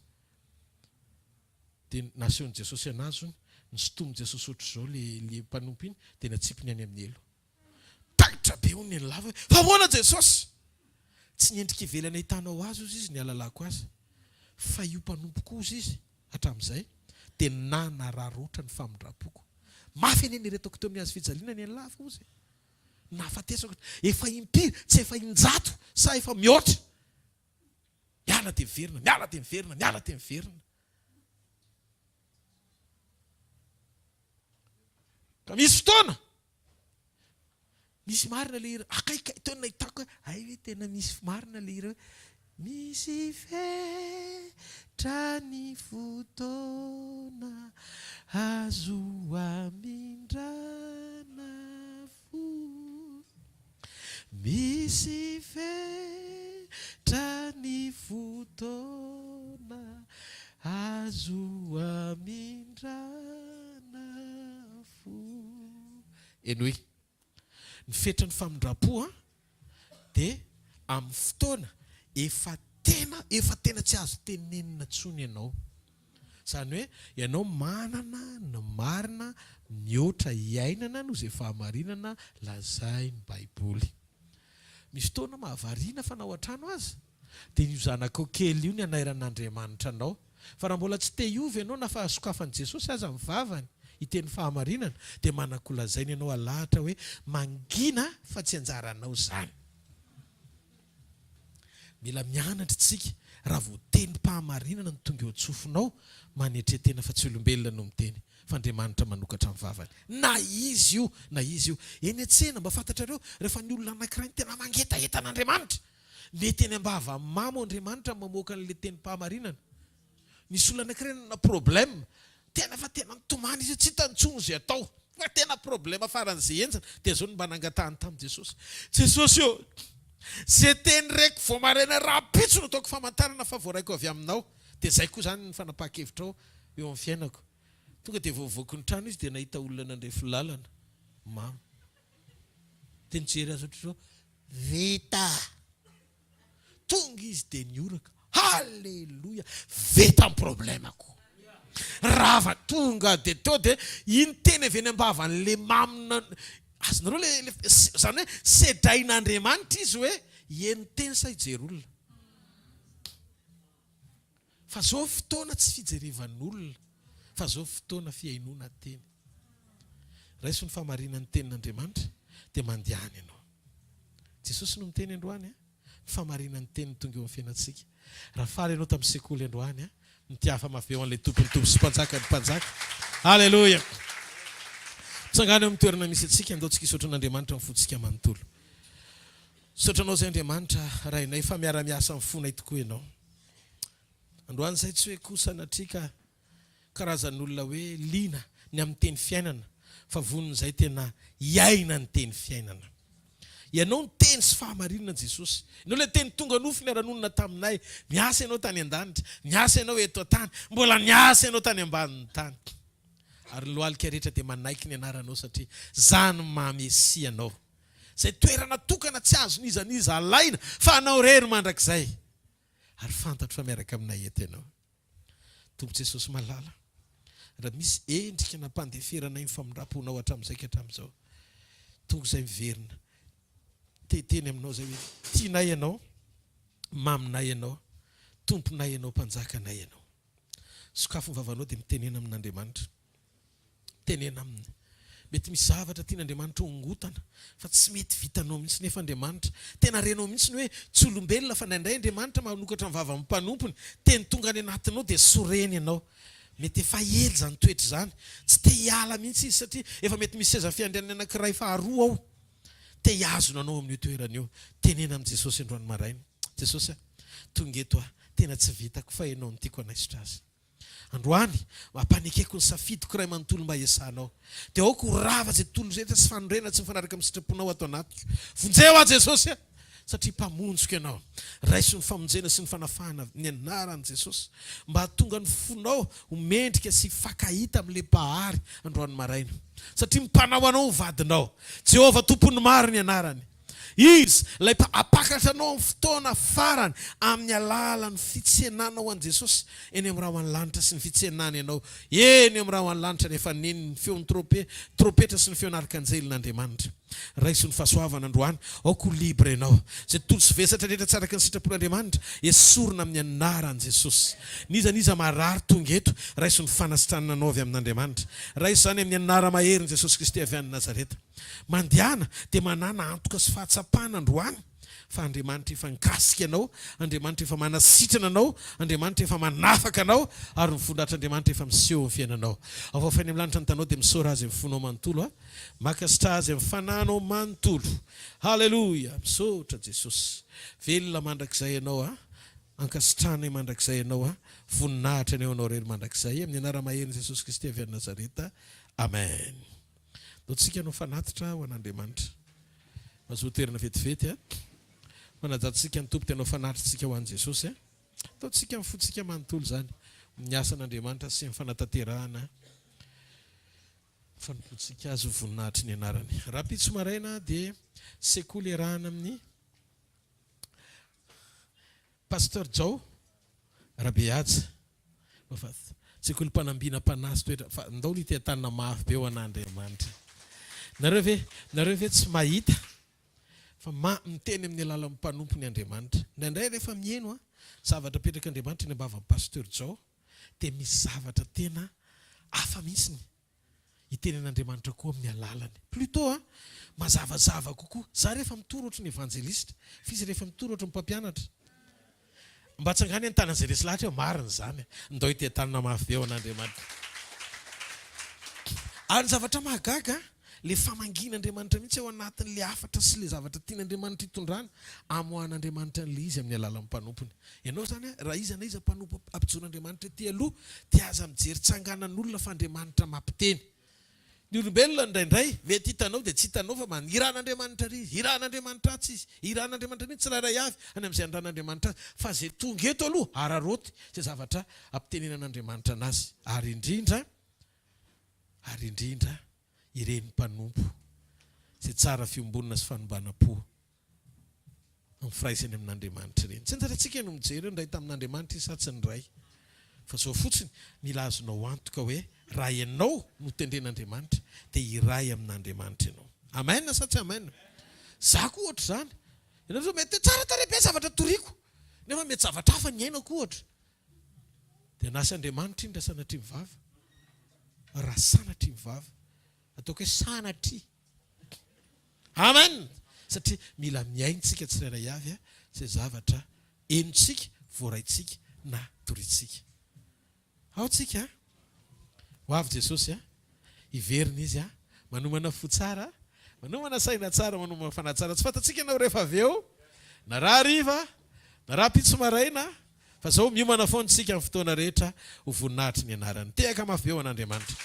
Dia nasehon'i Jesosy anazy hono, nisintomin'i Jesosy ohatr'izao ilay mpanompo iny dia natsipiny any amin'ny helo. Taitra be hono ny lava hoe, fa ahoana Jesosy? Tsy ny endrika ivelany ahitanao azy hozy izy ny ahalalako azy, fa io mpanompoko hozy izy hatramin'izay dia nanararaotra ny famindram-poko. Mafy anie ny niretako teo amin'ny hazo fijaliana ny lava hozy e! Nahafatesako efa impiry, tsy efa injato sa efa mihoatra. Miala dia miverina, miala dia miverina, miala dia miverina. Ka misy fotoana, misy marina le hira, akay kay teo no nahitako hoe hay ve tena misy marina le hira hoe misy fetra ny fotoana azo amindrana fo, misy fetra ny fotoana Azo amindrana fo. Henoy. Ny fetran'ny famindram-po an, dia amin'ny fotoana efa tena, efa tena tsy azo tenenina intsony ianao. Izany hoe ianao manana ny marina mihoatra iainana noho izay fahamarinana lazain'ny Baiboly. Misy fotoana mahavariana fa na ao an-trano aza. Dia io zanakao kely io ny anairan'Andriamanitra anao. Fa raha mbola tsy te hiova ianao na fa sokafan'i Jesosy aza ny vavany hiteny fahamarinana dia manan-kolazaina ianao alahatra hoe mangina fa tsy anjaranao izany. Mila mianatra isika raha vao tenim-pahamarinana no tonga eo an-tsofinao manetre tena fa tsy olombelona no miteny fa Andriamanitra manokatra ny vavany. Na izy io na izy io. Eny an-tsena mba fantatrareo rehefa ny olona anankiray no tena mangetaheta an'Andriamanitra Mety eny am-bavan'ny mamo Andriamanitra no mamoaka an'ilay tenim-pahamarinana. Nisy olona anankiray nanana problème, tena fa tena nitomany izy hoe tsy hitany intsony izay atao, fa tena problème faran'izay henjana, dia izao no mba nangatahany tamin'i Jesosy, Jesosy ô, izay teny reko vao maraina rahampitso no ataoko famantarana fa voaraiko avy aminao, dia izay koa izany ny fanapahan-kevitrao eo amin'ny fiainako. Tonga dia vao voaky ny trano izy dia nahita olona nandrefy lalana, mamo. Dia nijery azy ohatr'izao, Vita! Tonga izy dia nihoraka, Haleloia! Vita ny problemako! Rava! Tonga dia teo dia iny teny avy eny am-bavan'ilay mamo, azonareo ilay, ilay, izany hoe sedrain'Andriamanitra izy hoe hihaino teny sa hijery olona? Fa zao fotoana tsy fijerevan'olona fa zao fotoana fihainoana teny. Raiso ny fahamarinan'ny tenin'Andriamanitra dia mandehana ianao. Jesosy no miteny androany an, ny fahamarinan'ny teniny tonga eo amin'ny fiainantsika. Raha faly ianao tamin'ny sekoly androany an, mitiafa mafy be ho an'ilay Tompon'ny Tompo sy Mpanjakan'ny Mpanjaka. Aleloia! Mitsangàna eo amin'ny toerana misy antsika, andao tsika hisaotra an'Andriamanitra amin'ny fontsika manontolo. Misaotra Anao izay Andriamanitra Rainay fa miara-miasa amin'ny fonay tokoa Ianao. Androany izay tsy hoe koa sanatria ka karazan'olona hoe liana ny amin'ny teny fiainana fa vonon'izay tena hiaina ny teny fiainana. Ianao ny teny sy fahamarinana Jesosy. Ianao ilay teny tonga nofo niara-nonina taminay. Niasa Ianao tany an-danitra, niasa Ianao eto an-tany, mbola niasa Ianao tany ambanin'ny tany. Ary ny lohalika rehetra dia manaiky ny anaranao satria izany maha Mesia Anao. Izay toerana tokana tsy azon'iza n'iza alaina fa Anao irery mandrakizay. Ary fantatro fa miaraka aminay eto Ianao. Tompo Jesosy malala, raha misy endrika nampandeferanay ny famindram-ponao hatramin'izay ka hatramin'izao, tonga izay miverina te hiteny aminao izay hoe tianay Ianao, maminay Ianao, Tomponay Ianao, Mpanjakanay Ianao. Sokafy ny vavanao dia mitenena amin'Andriamanitra. Tenena aminy. Mety misy zavatra tian'Andriamanitra hongotana fa tsy mety vitanao mihitsy nefa Andriamanitra. Tena renao mihitsy ny hoe tsy olombelona fa indraindray Andriamanitra manokatra ny vavan'ny mpanompony, teny tonga any anatinao dia sorena ianao. Mety efa ela izany toetra izany. Tsy te hiala mihitsy izy satria efa mety misy seza fiandrianany anankiray faharoa ao. Te hihazona anao amin'io toerana io. Tenena amin'i Jesosy androany maraina. Jesosy a, tonga eto aho, tena tsy vitako fa Ianao no tiako hanaisotra azy. Androany, ampanekeko ny safidiko iray manontolo mba hiasanao. Dia aoka ho rava izay tontolo rehetra sy fanorenana tsy mifanaraka amin'ny sitraponao ato anatiko. Vonjeo aho Jesosy a! Satria Mpamonjiko Ianao. Raiso ny famonjena sy ny fanafahana ny anaran'i Jesosy. Mba hahatonga ny fonao ho mendrika sy hifankahita amin'ilay Mpahary androany maraina. Satria mpanao anao ho vadinao. Jehovah Tompon'ny maro ny anarany. Izy, ilay mpampakatra anao amin'ny fotoana farany amin'ny alalan'ny fitsenanao an'i Jesosy eny amin'ny rahon'ny lanitra sy ny fitsenany anao eny amin'ny rahon'ny lanitra rehefa neno ny feon'ny trope, trompetra sy ny feon'arkanjelin'Andriamanitra. Raiso ny fahasoavana androany, aoka ho libre ianao. Izay tontolo sy vesatra rehetra tsy araka ny sitrapon'Andriamanitra, esorina amin'ny anaran'i Jesosy. N'iza n'iza marary tonga eto, raiso ny fanasitranana anao avy amin'Andriamanitra. Raiso izany amin'ny anara-maherin'i Jesosy Kristy avy any Nazareta. Mandehana dia manàna antoka sy fahatsapana androany fa Andriamanitra efa nikasika anao, Andriamanitra efa manasitrana anao, Andriamanitra efa manafaka anao ary ny voninahitr'Andriamanitra efa miseho amin'ny fiainanao. Avoafa any amin'ny lanitra ny tanao dia misaora Azy amin'ny fonao manontolo a. Mankasitraha Azy amin'ny fanahinao manontolo. Haleloia! Misaotra Jesosy. Velona mandrakizay Ianao a. Ankasitrahanay mandrakizay Ianao a. Voninahitra anie ho Anao irery mandrakizay. Amin'ny anara-maherin'i Jesosy Kristy avy any Nazareta. Amen. Ataontsika hanao fanatitra ho an'Andriamanitra. Mazoa toerana vetivety a. Fanajantsika ny Tompo dia hanao fanatitsika ho an'i Jesosy a. Ataontsika amin'ny fontsika manontolo izany. Ny asan'Andriamanitra sy ny fanatanterahana fanompoantsika Azy ho voninahitry ny anarany. Rahampitso maraina dia sekoly iarahana amin'ny Pasteur Jao Rabehaja fa sekoly mpanambinam-panahy sy toetra fa ndao ny teha-tanana mafy be ho an'Andriamanitra. Nareo ve nareo ve tsy mahita fa ma miteny amin'ny alalan'ny mpanompony Andriamanitra. Indraindray rehefa miheno an zavatra apetrak'Andriamanitra eny am-bavan'i Pasteur Jao dia misy zavatra tena hafa mihitsiny. hiteny an'Andriamanitra koa amin'ny alalany. Plutôt an, mazavazava kokoa. Za rehefa mitory ohatry ny evanjelista, fa izy rehefa mitory ohatry ny mpampianatra. Mba atsangano ny tanan'izay resy lahatra hoe marina izany. Ndao hiteha-tanana mafy be ho an'Andriamanitra. Ary ny zavatra mahagaga, le famangian'Andriamanitra mihitsy ao anatin'le hafatra sy le zavatra tian'Andriamanitra hitondrana, amoahan'Andriamanitra an'le izy amin'ny alalan'ny mpanompony. Ianao izany raha iza na iza mpanompo ampijoron'Andriamanitra ety aloha dia aza mijery tsanganan'olona fa Andriamanitra mampiteny. Ny olombelona indraindray mety hitanao dia tsy hitanao fa man, irahan'Andriamanitra ary izy, irahan'Andriamanitra atsy izy, irahan'Andriamanitra ary tsirairay avy any amin'izay anirahan'Andriamanitra azy fa izay tonga eto aloha araraoty izay zavatra ampitenenan'Andriamanitra anazy ary indrindra. Ary indrindra ireny mpanompo izay tsara fiombonana sy fanombanam-po amin'ny firaisany amin'Andriamanitra ireny. Tsy anjarantsika no mijery hoe niray tamin'Andriamanitra izy sa tsy niray. Fa izao fotsiny, mila azonao antoka hoe raha ianao no tendren'Andriamanitra dia hiray amin'Andriamanitra ianao. Amen sa tsy amen? Za koa ohatr'izany. Ianareo zao mety hoe tsara tarehy be zavatra toriko, nefa mety zavatra hafa ny iainako ohatra. Dia hanasa Andriamanitra iny raha sanatria mivava. Raha sanatria mivava. Ataoko hoe sanatria. Amen! Satria mila mihaino tsika tsirairay avy izay zavatra henontsika, voaraintsika na torintsika. Ao tsika a! Ho avy Jesosy a! Hiverina Izy a! Manomana fo tsara, manomana saina tsara, manomana fanahy tsara. Tsy fantatsika na ho rehefa avy eo, na rahariva, na rahampitso maraina, fa zao miomana foana isika amin'ny fotoana rehetra ho voninahitry ny anarany. Tehaka mafy be ho an'Andriamanitra.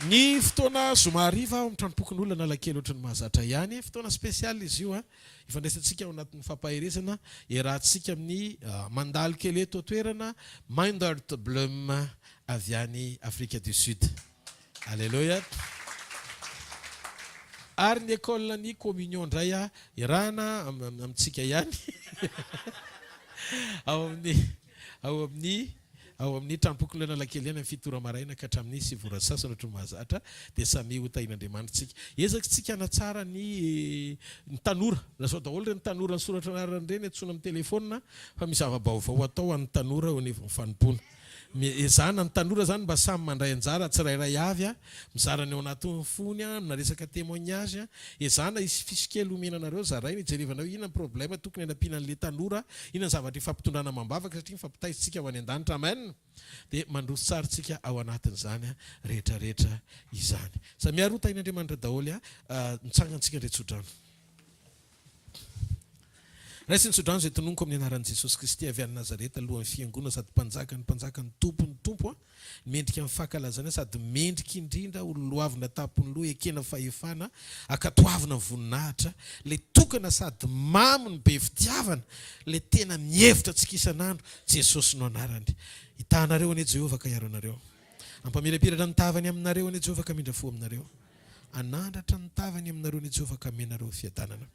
Ny fotoana zoma hariva ao amin'ny tranompokonolona Analakely ohatran'ny mahazatra ihany. Fotoana spécial izy io a! Ifandraisantsika ao anatin'ny fampaherezana, iarahantsika amin'ny mandalo kely eto an-toerana, Mindert Blum avy any Afrika du Sud. Aleloia. Ary ny école ny communion indray iarahana amintsika ihany ao amin'ny ao amin'ny ao amin'ny tranompokonolona Analakely ihany amin'ny 7 ora maraina ka hatramin'ny 9 ora sasany ohatry ny mahazatra dia samia ho tahian'Andriamanitra tsika. Ezaka tsika hanatsara ny ny tanora. Lazao daholo ireny tanora nisoratra anarana ireny antsoina amin'ny telefaonina fa misy zava-baovao atao ho an'ny tanora eo anivon'ny fanompoana. Ezahana ny tanora izany mba samy mandray anjara tsirairay avy, mizara ny ao anatin'ny fony, amina resaka témoignage. Ezahana hisy fiche kely omena anareo zaraina hijerevana hoe inona ny problème tokony hanampiana an'ilay tanora, inona ny zavatra ifampitondràna amam-bavaka satria mifampitaiza tsika ho any an-danitra. Amen! Dia mandroso tsara tsika ao anatin'izany rehetra rehetra izany. Samia roa tahin'Andriamanitra daholo. Mitsangana tsika indray tsodrano. Raiso ny tsodrano izay tononiko amin'ny anaran'i Jesosy Kristy avy any Nazareta, Lohan'ny Fiangonana sady Mpanjakan'ny mpanjaka, ny Tompon'ny tompo, ny mendrika ny fankalazana sady mendrika indrindra ho lolohavina tampon'ny loha, ekena fahefana, ankatoavina ny voninahitra, ilay tokana sady mamy no be fitiavana, ilay tena mihevitra antsika isan'andro, Jesosy no anarany. Hitaha anareo anie Jehovah ka hiaro anareo. Hampamirapiratra ny tavany aminareo anie Jehovah ka hamindra fo aminareo. Hanandratra ny tavany aminareo anie Jehovah ka hamena anareo fiadanana.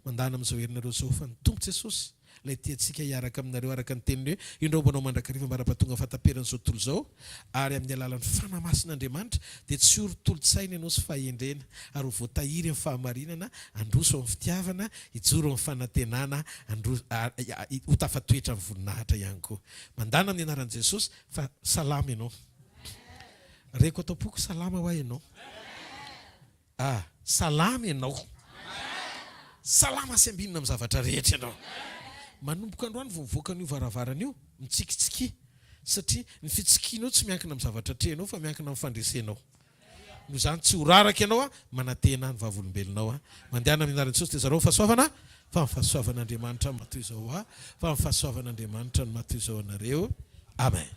Mandàna amin'izao herinareo izao fa ny Tompo Jesosy, Ilay tia antsika hiaraka aminareo araka ny teniny hoe, Indreo mba anao mandrakariva ambara-pahatonga fahataperan'izao tontolo izao, ary amin'ny alalan'ny Fanahy Masin'Andriamanitra dia tsy ho ry tolo-tsaina ianao sy fahendrena, ary ho voatahiry amin'ny fahamarinana, handroso amin'ny fitiavana, hijoro amin'ny fanantenana, handroso, ho tafatoetra amin'ny voninahitra ihany koa. Mandàna amin'ny anaran'i Jesosy fa salama ianao. Reko ato am-poko salama hoa ianao. Ah, salama ianao. Salama sy ambinina amin'ny zavatra rehetra ianao. Manomboka androany vao mivoaka an'io varavarana io, mitsikitsikia. Satria ny fitsikianao tsy miankina amin'ny zavatra atrehinao fa miankina amin'ny fandresenao. Noho izany tsy ho raraka ianao, manantena ny vavolombelonao. Mandehana amin'ny anaran'i Jesosy dia zarao ny fahasoavana, fa ny fahasoavan'Andriamanitra no maha toy izao ahy, fa ny fahasoavan'Andriamanitra no maha toy izao anareo. Amen.